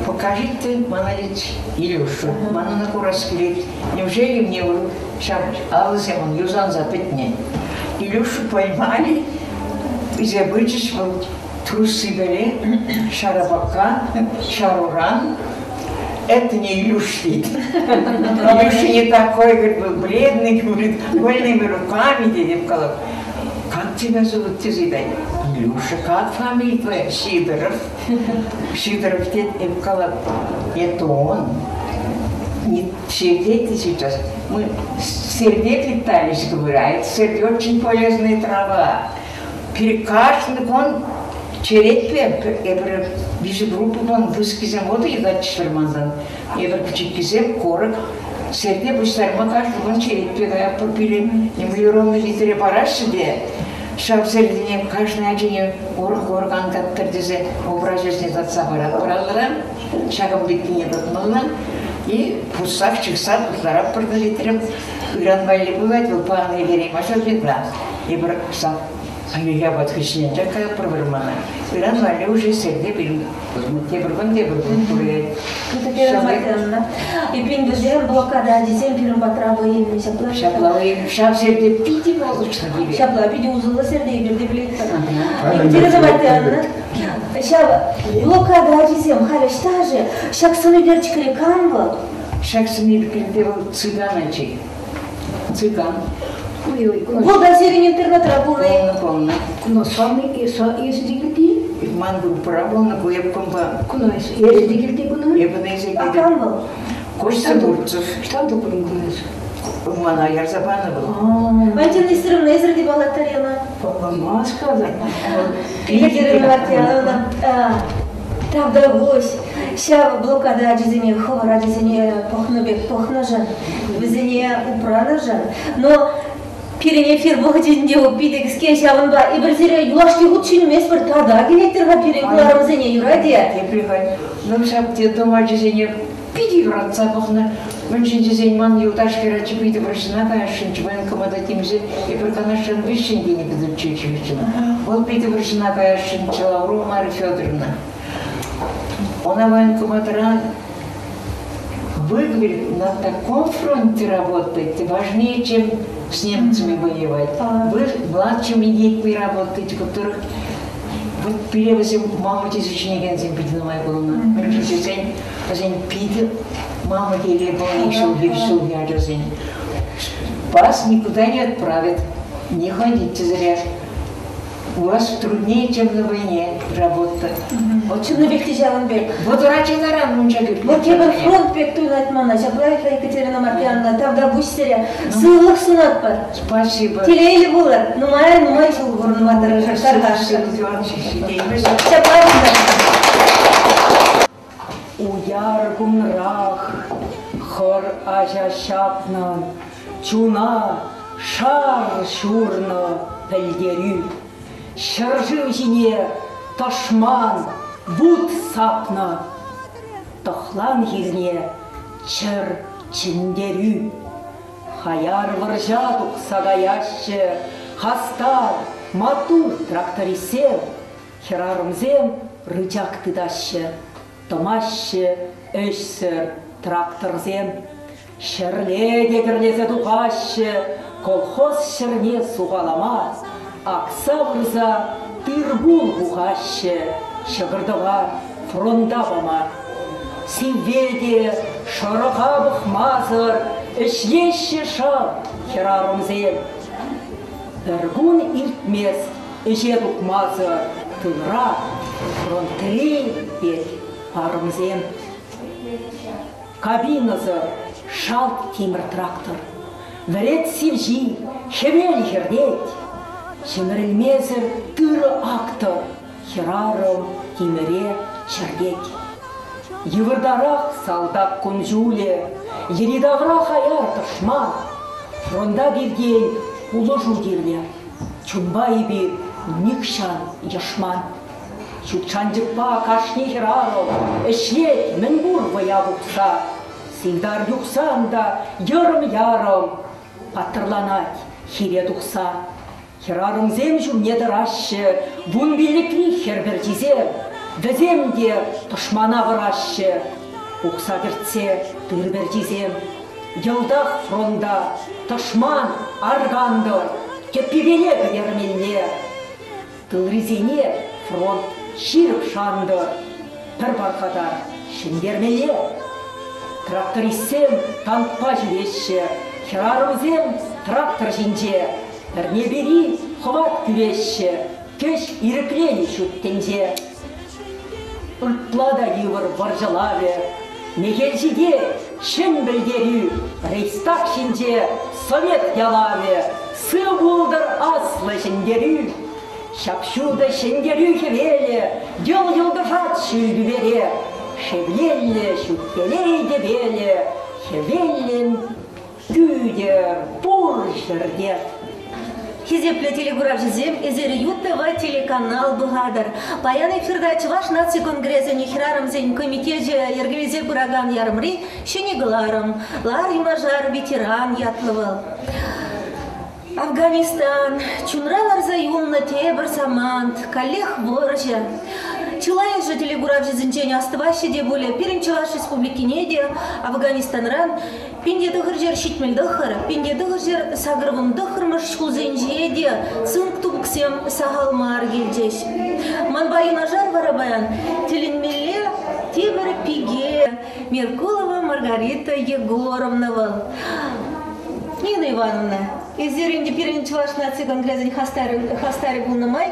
покажите, мана тет, Илюшу, ман ӑна курас килет. Неужели мне ҫав алӑсем ун юсанса пӗтнӗ? Илюшу поймали, илсе пычӗҫ вӑл труссипеле шарапакка, шаруран. Это не Илюш тет. Илюша не такой, говорит, был бледный, говорит, больными руками, тет, калап. Как тебя зовут, тесе ыйтать. Илюша, как фамилия твоя? Сидоров. Сидоров тет, эп калап, это он. Не все дети сейчас. Мы серде питались, говорю, а это серде очень полезная трава. Перекашный кун черетпе эпир виҫӗ группӑпа пысӑккисем вутӑ йӑтатчӗҫ вӑрмантан. Эпир пӗчӗккисем курӑк серте пуҫтарма кашни кун черетпе каятпӑр пире эмблеронный витре параҫҫӗ те ҫав сертене кашни ачине урӑх-урӑх ан каттӑр тесе образӗсене татса паратпӑр алӑран. Ҫакӑн пеккине тытмалла. И пуссах чыхса пуҫтаратпӑр та витрем. Ыран валли пулать вӑл панӑ вереймасть бедра. Эпир Апат хыҫҫӑн каятпӑр вӑрмана. Ыран валли уже серде пирӗн тепӗр кун тепӗр кун пурӑнать. Эпин вӗсем блокада ачисем пирӗн патра вӑй илнӗ ҫапла. Ҫапла вӑй ҫав серде питӗ получно пире. Ҫапла питӗ усӑллӑ серде эпир те пӗлетпӗр. Екатерина Матвеевна, ҫав блокада ачисем халь ӑҫта-ши? Ҫак сӑн ӳкерчӗкре кам вӑл? Ҫак сӑн ӳкерчӗкре вӑл цыган ачи. Цыган. Вӑл та сирӗн интернетра пулнӑ. Пулнӑ, пулнӑ. Куна сам эсӗ те килти? Ман группӑра пулнӑ, ку эп кунпа. Куна эсӗ те килти куна? Эпӗ те эсӗ А кам вӑл? Костя Бурцев. Что тупрӑн куна эсӗ? Мана ярса панӑ вӑл. Валентина Нестеровна, эсӗр те паллаттарена? Палламас-ха та. Екатерина Мартьяновна, тавтапуҫ. Ҫав блокада ачисене, хӑвӑр ачисене пӑхнӑ пек пӑхнӑшӑн, вӗсене упранӑшӑн. Но пирӗн эфир вӑхӑчӗнче питӗ кӗске, ҫавӑнпа эпир сире юлашки хут чӗнместпӗр, тата килеттӗр-ха пирӗн кӑларӑмсене, юрать-и? Тепре халь, ну ҫав детдом ачисене питӗ юратса пӑхнӑ. Мӗншӗн тесен ман юлташ хӗрачи питӗ вӑрҫӑна каясшӑнччӗ, военкомата темиҫе эпир Канашран виҫҫӗн тенӗ педучилищӗн. Вӑл питӗ вӑрҫӑна каясшӑнччӗ, Лаврова Марья Федоровна. Она военкоматра вы, говорит, на таком фронте работаете, важнее, чем с немцами воевать. Вы младшими детьми работаете, которых вот пире вӗсем мама тесе чӗнекенсем питӗ нумай пулнӑ. Мӗншӗн тесен вӗсен питӗ мама телей пулни ҫулхи ҫулхи ачасен. Вас никуда не отправят, не ходите зря. У вас труднее, чем на войне работа. Вот чӑннипех те ҫавӑн пек. Вот врачаларан мунча кӗртме. Вот тепӗр фронт пек туйӑнать мана. Ҫапла Екатерина Мартьяновна, тавтапуҫ сире. Сывлӑх сунатпӑр. Спасибо. Телейлӗ пулӑр. Нумай-нумай ҫул пурӑнма тӑрӑшӑр. Тархасшӑн. Ҫапла Уяр кунрах хӑр аҫа ҫапнӑ, чуна шар ҫурнӑ пӗлтерӳ. Ҫӗршыв ҫине тӑшман вут сапнӑ, тӑхлан хирне чӗр чӗнтерӳ. Хаяр вӑрҫа тухса каяҫҫӗ хастар, маттур трактористсем. Хӗрарӑмсем рычаг тытаҫҫӗ, тӑмаҫҫӗ ӗҫсӗр тракторсем. Ҫӗрле те кӗрлесе тухаҫҫӗ колхоз ҫӗрне сухалама, акса вырса тыр-пул пухаҫҫӗ, ҫӑкӑр-тӑвар фронта пама. Сивве те шӑрӑха пӑхмасӑр ӗҫлеҫҫӗ шав хӗрарӑмсем. Пӗр кун иртмест ӗҫе тухмасӑр тылра фронтри пек парӑмсем. Кабинӑсӑр шалт тимӗр трактор. Вӗрет сивҫи, хӗвел хӗртет. Ҫӗмӗрӗлмесӗр тырӑ актӑр, хӗрарӑм тимӗре чӗртет. Йывӑртарах салтак кун-ҫулӗ, йӗри-тавра хаяр тӑшман. Фронта пиртен пулӑшу кирлӗ. Чунпа эпир нихҫан йӑшман. Ҫут шанчӑкпа кашни хӗрарӑм ӗҫлет мӗнпур вӑя пухса. Синтар юхсан та йӑрӑм-ярӑм паттӑрланать хире тухса. Хӗрарӑмсем ҫумне тӑраҫҫӗ вунпиллӗкри хӗр пӗрчисем. Вӗсем те тӑшмана вӑраҫҫӗ, пухса кӗртсе тыр пӗрчисем. Йӑлтах фронта, тӑшман аркантӑр, тӗппипеле пӗтермелле. Тылрисене фронт ҫирӗп шантӑр, пӗр пархатар ҫӗнтермелле. Трактористсем танкпа ҫӳреҫҫӗ, хӗрарӑмсем трактор ҫинче пӗрне-пӗри хӑват кӳреҫҫӗ, кӗҫ ирӗкленӗ ҫут тӗнче. Ытла та йывӑр вӑрҫӑ лавӗ, мехел ҫитет ҫӗн пӗлтерӳ, Рейхстаг ҫинче Совет ялавӗ, сыв пултӑр аслӑ ҫӗнтерӳ! Ҫап-ҫутӑ ҫӗнтерӳ хӗвелӗ йӑл-йӑлтӑшать ҫӳл тӳпере, шевлеллӗ ҫут телей тӗпелӗ хӗвеллӗн Кӳтӗр пур ҫӗрте. Хисеплӗ телекуравҫӑсем, эсир ЮТВ телеканал пӑхатӑр. Паян эфирта Чӑваш наци конгресӗн хӗрарӑмсен комитечӗ йӗркелесе пыракан ярӑмри ҫӗнӗ кӑларӑм Лар юнашар ветеран ятлӑ вӑл. Афганистан чунра ларса юлнӑ тепӗр самант, каллех вӑрҫӑ. Чылайӑшӗ телекуравҫӑсенчен астӑваҫҫӗ те пулӗ, пирӗн Чӑваш Республикине те Афганистанран 1979, 1989 ҫулсенче те цинк тупӑксем сахал мар килчӗҫ. Манпа юнашар вара паян тӗлӗнмелле тепӗр пике Меркулова Маргарита Егоровна вӑл. Нина Ивановна, эсир ӗнтӗ пирӗн Чӑваш наци конгресӗн хастарӗ пулнӑ май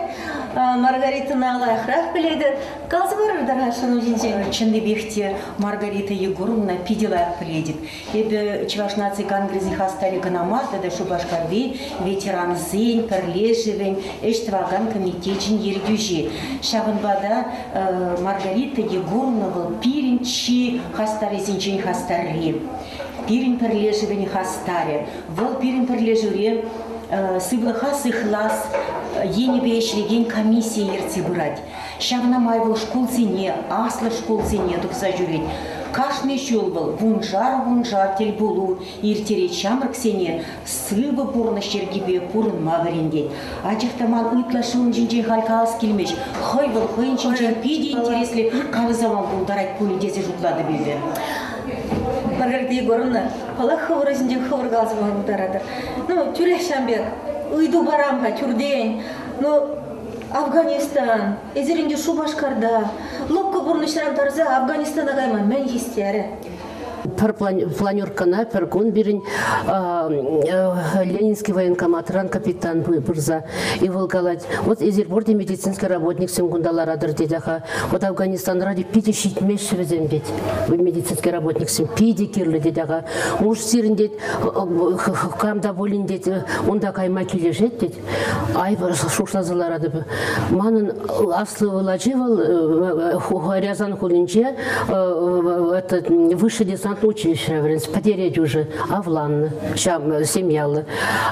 Маргаритӑна лайӑхрах пӗлетӗр. Каласа парӑр тархасшӑн ун ҫинчен. Чӑннипех те Маргарита Егоровна питӗ лайӑх пӗлетӗп. Эпӗ Чӑваш наци конгресӗн хастарӗ кӑна мар тата Шупашкарти ветерансен пӗрлешӗвӗн ӗҫ тӑвакан комитечӗн ертӳҫи. Ҫавӑнпа та Маргарита Егоровна вӑл пирӗн чи хастаррисенчен хастарри, пирӗн пӗрлешӗвӗн хастарӗ. Вӑл пирӗн пӗрлешӳре сывлӑха сыхлас енӗпе ӗҫлекен комиссие ертсе пырать. Ҫавна май вӑл шкулсене, аслӑ шкулсене тухса ҫӳрет. Кашни ҫул вӑл вуншар-вуншар тӗлпулу ирттерет ҫамрӑксене сывӑ пурнӑҫ йӗркипе пурӑнма вӗрентет. Анчах та ман ытлашши ун ҫинчен халь калас килмест. Хӑй вӑл хӑйӗн ҫинчен питӗ интереслӗ каласа пама пултарать пулӗ тесе шутлатӑп эпӗ. Маргарита Егоровна, паллах, хӑвӑр ҫинчен хӑвӑр каласа пама пултаратӑр. Ну, тӳрех ҫам пек ыйту парам-ха тӳртен. Ну, Афганистан, эсир ӗнтӗ Шупашкарта лӑпкӑ пурнӑҫран тарса Афганистана кайма мӗн хистерӗ? Пӗр планеркӑна пӗр кун пирӗн Ленинский военкоматран капитан пырса и вӑл калать, вот эсир пурте медицинский работниксем кунта ларатӑр тет, аха. Вот Афганистанра питӗ ҫитмеҫҫӗ вӗсем тет, медицинский работниксем питӗ кирлӗ тет, аха. Уж сирӗн тет, кам та пулин тет, унта кайма килӗшет тет. Ай, шухӑшласа ларатӑп. Манӑн аслӑ ывӑл ачи вӑл Рязан хулинче высший десантное училище вӗренсе пӗтерет уже, авланнӑ, ҫав семьяллӑ.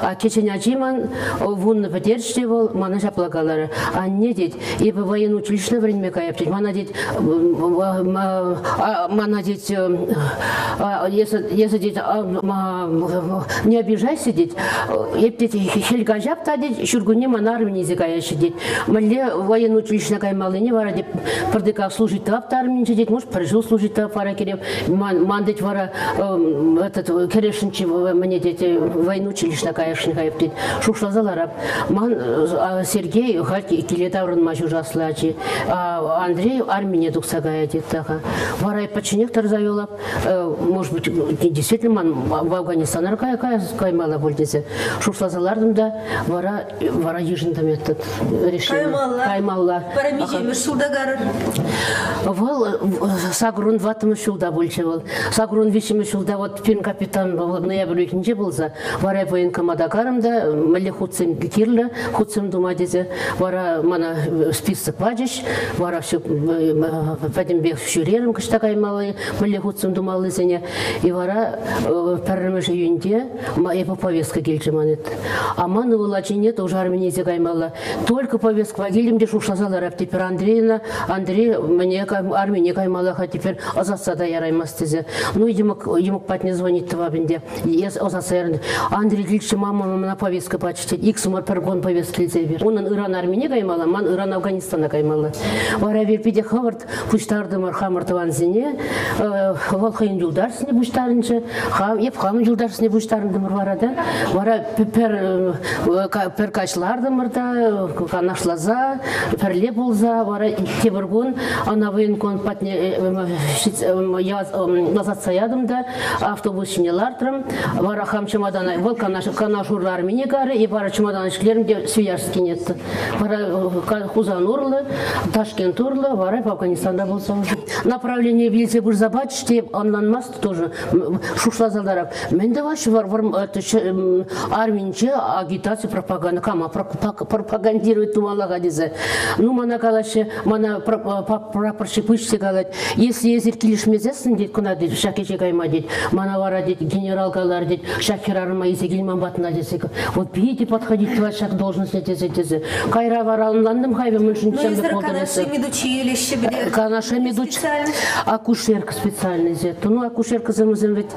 А кӗҫӗн ачи ман вуннӑ пӗтерчӗ те вӑл мана ҫапла каларӗ. Анне тет, эпӗ военное училищӗне вӗренме каяп тет. Мана тет, мана тет, эсӗ тет, не обижайся тет, эп тет хӗл каҫап та тет, ҫуркунне мана армине каяҫҫӗ тет. Мӗнле военное училищӗне каймаллине вара тет, пӗртыка служить тӑвап та арминче тет, может, пӗр ҫул служить тӑвап вара кирек. Ман, ман тет вара этот кӗрешӗнчи мӗне тет, военное училищӗне каяшӑн кайӑп тет. Шухӑшласа ларап. Ман Сергей халь киле таврӑнма ҫурасла ачи. Андрей армине тухса каять тет таха. Вара пӗчченех тӑрса юлап. Может быть, действительно ман в Афганистана каймалла пуль тесе шухӑшласа лартӑм та вара вара йышӑнтӑм этот решение. Каймалла. Каймалла. Вара миҫемӗш ҫулта карӑр? Вӑл сакӑрун тӑваттӑмӗш ҫулта пулчӗ вӑл. Сакӑрун виҫҫӗмӗш ҫулта вот пирӗн капитан ноябрь уйӑхӗнче пулса вара военкомата карӑм та мӗнле хутсем кирлӗ хутсем тума тесе вара мана список пачӗҫ. Вара все пӗтӗмпех ҫӳрерӗм кӑҫта каймалли, мӗнле хутсем тумаллисене. И вара пӗрремӗш июньте эпӗ повестка килчӗ ман. А ман ывӑл ачине тоже армине илсе каймалла. Только повесткӑпа килтӗм те шухӑшласа ларап теперь Андреевна, Андрей мне армине каймалла-ха теперь ӑсатса та яраймасть тесе. Ну, йӑмӑк, йӑмӑк патне звонить тӑвап ӗнтӗ. Ӑсатса яран. Андрей килчӗ, мама мана повестка пачӗ тет. Иксӗмӗр пӗр кун повестка илсе эпир. Унӑн ыран армине каймалла, ман ыран Афганистана каймалла. Вара эпир питӗ хӑвӑрт пуҫтартӑмӑр хамӑр тӑвансене. Вӑл хӑйӗн юлташсене пуҫтарӑнчӗ. Эп хамӑн юлташсене пуҫтарӑнтӑмӑр вара та. Вара пӗр, пӗр каҫ лартӑмӑр та канашласа, пӗрле пулса, вара тепӗр кун ӑна военком патне ӑсатса ятӑм та автобус ҫине лартрӑм. Вара хам чӑматана, вӑл Канаш, Канаш урлӑ армине карӗ, эп вара чӑматана ҫӗклерӗм те Свияжскине Вара Хусан урлӑ, Ташкент урлӑ, вара Афганистанда пулса уже. Направление илсе пырса пачӗҫ те ӑнланмасть тоже. Шушласа ларап. Мӗн тӑваҫҫӗ вар арминче агитаци пропаганда кама пропагандировать тумалла-ха тесе. Ну, мана калаҫҫӗ, мана прапорщик пуҫ калать. Если эсир килӗшмесессӗн, тет, кӑна ҫак ӗҫе кайма тет. Мана вара тет, генерал калар тет, ҫак хӗрарӑма илсе кил ман патна тесе. Вот питӗ подходить тӑвать ҫак должностьне тесе тесе. Кайра вара ӑнлантӑм хайве мӗншӗн Ну, ҫамрӑк пултӑр Канашри медучилище пӗтер. Канашри медучилище. Акушерка специальность. Ну, акушеркӑсем вӗсем ведь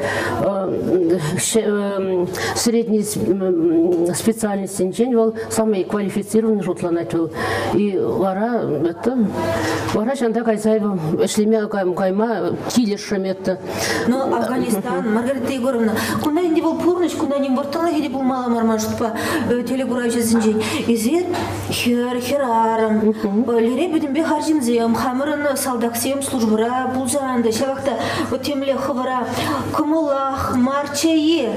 средний специальностьсенчен вӑл самый квалифицированный шутланать вӑл. И вара это вара ҫанта кайса ӗҫлеме кайма килӗшрӗм это. Но Афганистан, Маргарита Егоровна, кунта ӗнтӗ вӑл пурнӑҫ, кунта ним вӑрттӑнлӑхӗ те пулмалла мар ман шутпа телекуравҫӑсенчен. Эсир хӗр, хӗрарӑм, лере пӗтӗмпех арҫынсем, хамӑрӑн салтаксем службӑра пулсан та, ҫавах та вот темле хӑвӑра кӑмӑллах марччӗ-и?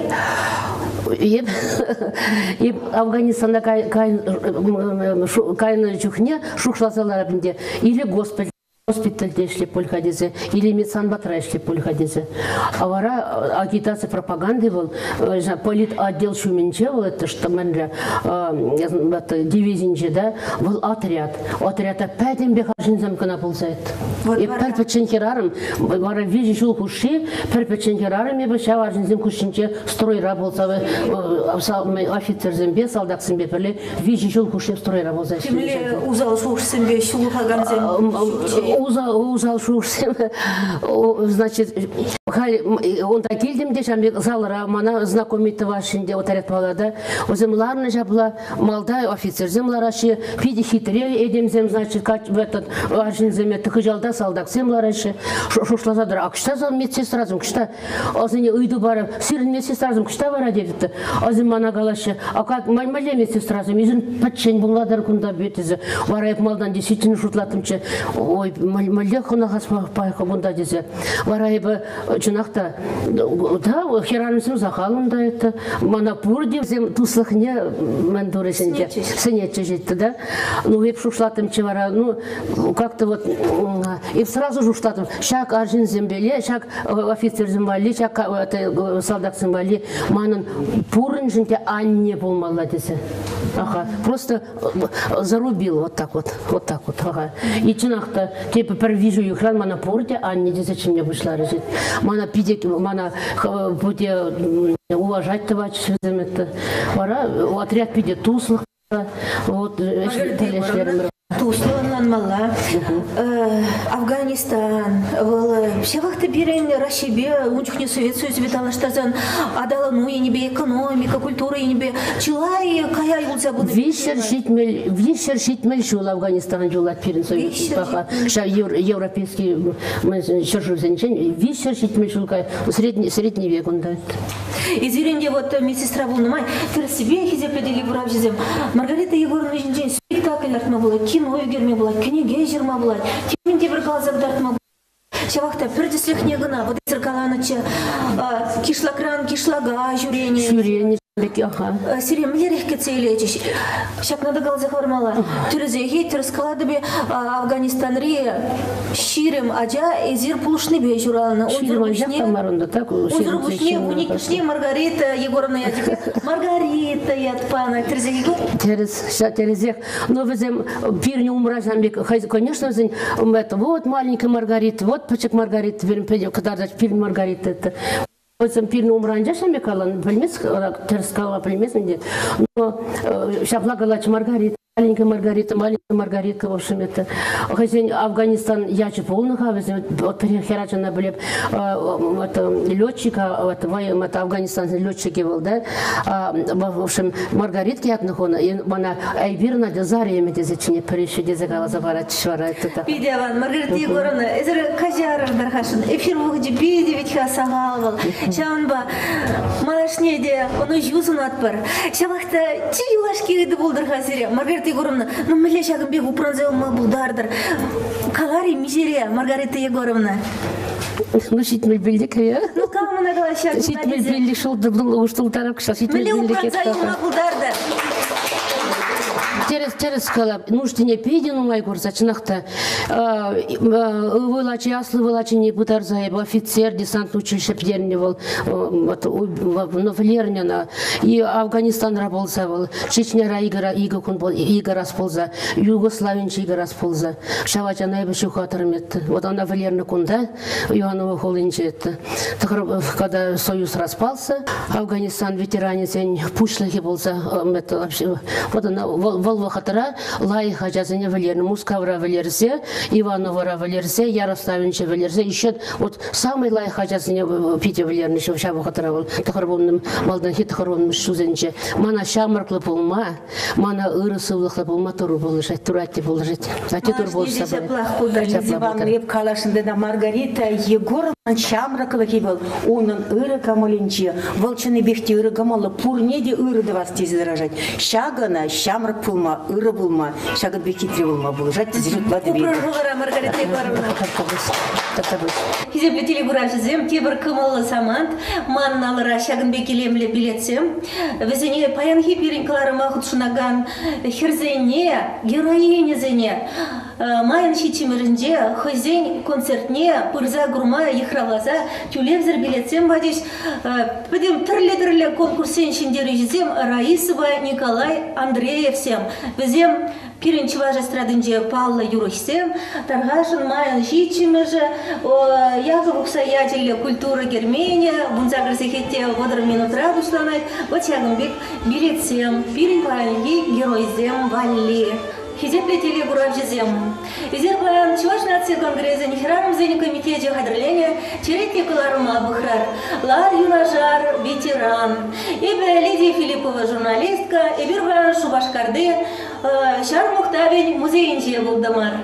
Эп Афганистана кайнӑ чухне шухӑшласа ларап ӗнтӗ. Или госпиталь госпитальте ӗҫлеп пуль-ха тесе, или медсанбатра ӗҫлеп пуль-ха тесе. А вара агитаци пропаганди вӑл политотдел ҫумӗнче вӑл это что мӗнле дивизинче да вӑл отряд. Отряда пӗтӗмпех арҫынсем кӑна пулса Эп пӗр пӗччен хӗрарӑм, вара 3 ҫул хушши пӗр пӗччен хӗрарӑм эпӗ ҫав арҫынсем хушшинче стройра пулса офицерсемпе, салтаксемпе пӗрле 3 ҫул хушши стройра пулса Темле усал шухӑшсемпе ҫулӑхакансем Усал шухӑшсем, значит, халь унта килтӗм те ҫав пек залра мана знакомить тӑвасшӑн те отряд палата. Вӗсем ларнӑ ҫапла, малта офицерсем лараҫҫӗ, питӗ хитре этемсем, значит, этот арҫынсем это хыҫалта салтаксем лараҫҫӗ. Шушласа тӑр, а кӑҫта медсестрасем, кӑҫта Асене ыйту парам, сирӗн медсестрасем кӑҫта вара тетӗп. Асем мана калаҫҫӗ, а как мӗнле медсестрасем, исӗн пӗччен пулатӑр кунта тесе. Вара эп малтан действительно шутлаттӑмччӗ, ой, мӗнле хӑнӑхас кунта тесе. Вара эпӗ чӑнах та, да, хӗрарӑмсем сахал унта это. Мана пурте вӗсем туслӑхне мӗн турӗҫ ӗнтӗ, сӗнетчӗҫ да. Ну, эп шутлаттӑмччӗ вара, ну, как-то вот, эп сразу шутлаттӑм, ҫак арҫынсемпеле, ҫак офицерсем валли, ҫак салтаксем валли манӑн пуриншӗн те анне пулмалла тесе. Ага. Просто зарубил вот так вот, вот так вот. Ага. И чӑнах та, тепӗр пӗр виҫӗ уйӑхран мана пурте анне тесе чӗнме пуҫларӗҫ. Мана питӗ, мана пурте уважать тӑватчӗҫ вӗсем это. Вара отряд питӗ туслӑх. Вот ӗҫлерӗмӗр. Туслӑ ӑнланмалла. Афганистан, вӑл ҫавах та пирӗн Раҫҫейпе, ун чухне Совет Союзӗпе танлаштарсан аталану енӗпе, экономика, культура енӗпе чылай кая юлса пынӑ. 370 ҫул Афганистан юлать пирӗн Союзпа. Ҫав европейский ҫӗршывсенчен 370 ҫул кая. Средний век унта. Эсир ӗнтӗ вот медсестра пулнӑ май тӗрӗссипе хисеплӗ телекуравҫӑсем Маргарита Егоровна ҫинчен спектакль лартма пулать, кино ӳкерме пулать, кӗнеке ҫырма пулать, темӗн те пӗр каласа кӑтартма пулать. Ҫавах та пӗр тӗслӗхне кӑна вот эсир каланӑччӗ, кишлакран кишлака ҫӳренӗ. Ҫӳренӗ пек, аха. Сире мӗнлерех кӗтсе илетчӗҫ? Ҫакна та каласа хӑвармалла. Тӗрӗсех-и, тӗрӗс калатӑп-и, Афганистанри 20 ача эсир пулӑшнипе ҫуралнӑ. 20 анчах та мар унта, так? Унсӑр пуҫне, униккӗшне Маргарита Егоровна ячӗпе Маргарита ят панӑ. Тӗрӗсех-и ку? Тӗрӗс, тӗрӗсех. Но вӗсем пирӗн умра ҫавӑн пек, конечно, вӗсен вот маленькая Маргарита, вот пӗчӗк Маргарита, пирӗн кӑтартать пирӗн Маргарита это. Вӗсем пирӗн умра анчах ҫавӑн пек каланӑ, пӗлмест, тӗрӗс калама пӗлмест ӗнтӗ. Но ҫапла калать Маргарита. Маленькая Маргарита, маленькая Маргаритка, в общем, это хӑйсен Афганистан ячӗ пулнӑ-ха, вӗсем пӗр хӗрачана пӗлеп, это летчика, это Афганистан летчикӗ вӑл, да, в общем, Маргаритка ятлӑ хунӑ, мана Айбир Надя Зареме тесе чӗнет пӗреҫҫӗ тесе каласа паратчӗҫ вара. Питӗ аван, Маргарита Егоровна, эсир каҫарӑр тархасшӑн, эфир вӑхӑчӗ питӗ вӗт-ха сахал вӑл, ҫавӑнпа малашне те ӑнӑҫу сунатпӑр. Ҫавах та чи юлашки ыйту пултӑр-ха сире, Маргарита Егоровна. Ну, мӗнле ҫакӑн пек упранса юлма пултартӑр? Калар-и миҫере, Маргарита Егоровна? Ну, 75-ре. Ну, кам ӑна калаҫать? 75 шул тултарап, 75 Мӗнле упранса юлма пултартӑр? Тӗрӗс. Тӗрӗс, тӗрӗс калап. Нуштине питӗ нумай курса, чӑнах та. Ывӑл ачи, аслӑ ывӑл ачине пытарса эпӗ офицер, десант училище пӗтернӗ вӑл. Вот, ну, вӗлернӗ ӑна. И Афганистанра пулса вӑл, Чечняра икӗ кун икӗ раз пулса, Югославинче икӗ раз пулса. Ҫав ачана эпӗ ҫухатрӑм это. Вот ӑна вӗлернӗ кунта, Иваново хулинче это. Когда Союз распался, Афганистан ветеранӗсен пуҫлӑхӗ пулса, это вообще, вот она вӑл вӑхӑтра лайӑх ачасене вӗлернӗ. Мускавра вӗлерсе, Ивановӑра вӗлерсе, Ярославӗнче вӗлерсе, еще вот самый лайӑх ачасене питӗ вӗлернӗ ҫав вӑхӑтра вӑл тӑхӑрвуннӑ малтанхи тӑхӑрвуннӑмӗш ҫулсенче. Мана ҫамрӑклӑ пулма, мана ырӑ сывлӑхлӑ пулма Турӑ пулӑшать, Турӑ атте пулӑшать. Атте Турӑ пулӑшса Ҫаплах пултӑр. Иван Лев калашӑн та Маргарита Егоровнан ҫамрӑклӑхӗ вӑл унӑн ырӑ кӑмӑлӗнче. Вӑл чӑннипех те ырӑ кӑмӑллӑ, пурне те ырӑ тӑвас тесе тӑрӑшать. Ҫакӑ ӑна ҫамрӑк пулма, ырӑ пулма, ҫакӑн пек хитре пулма пулӑшать тесе шутлатӑп. Упрӑр Маргарита Егоровна. Хисеплӗ телекуравҫӑсем, тепӗр кӑмӑллӑ самант. Манӑн алӑра ҫакӑн пек илемлӗ билетсем. Вӗсене паянхи пирӗн кӑларӑма хутшӑнакан хӗрсене, героиньӑсене майӑн ҫиччӗмӗшӗнче хӑйсен концертне пырса курма йыхравласа тӳлевсӗр билетсем пачӗҫ. Пӗтӗм тӗрлӗ-тӗрлӗ конкурссен ҫӗнтерӳҫисем Раисӑпа Николай Андреевсем. Вӗсем Пирӗн чӑваш эстрадинче паллӑ юрӑҫсем Тархашӑн майӑн ҫиччӗмӗшӗ, Яков Ухсай ячӗллӗ культура керменӗ 18 сехетте 30 минутра пуҫланать. Вӑт ҫакӑн пек билетсем пирӗн паянхи геройсем валли. Хисеплӗ телекуравҫӑсем, эсир паян Чӑваш наци конгресӗн хӗрарӑмсен комитечӗ хатӗрленӗ черетлӗ кӑларӑма пӑхрар. Лар юнашар ветеран. Эпӗ Лидия Филиппова журналистка, эпир паян Шупашкарти Ҫар мухтавӗн музейӗнче пултӑмӑр.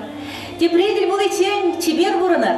Тепре тӗл пуличчен чипер пурӑнӑр!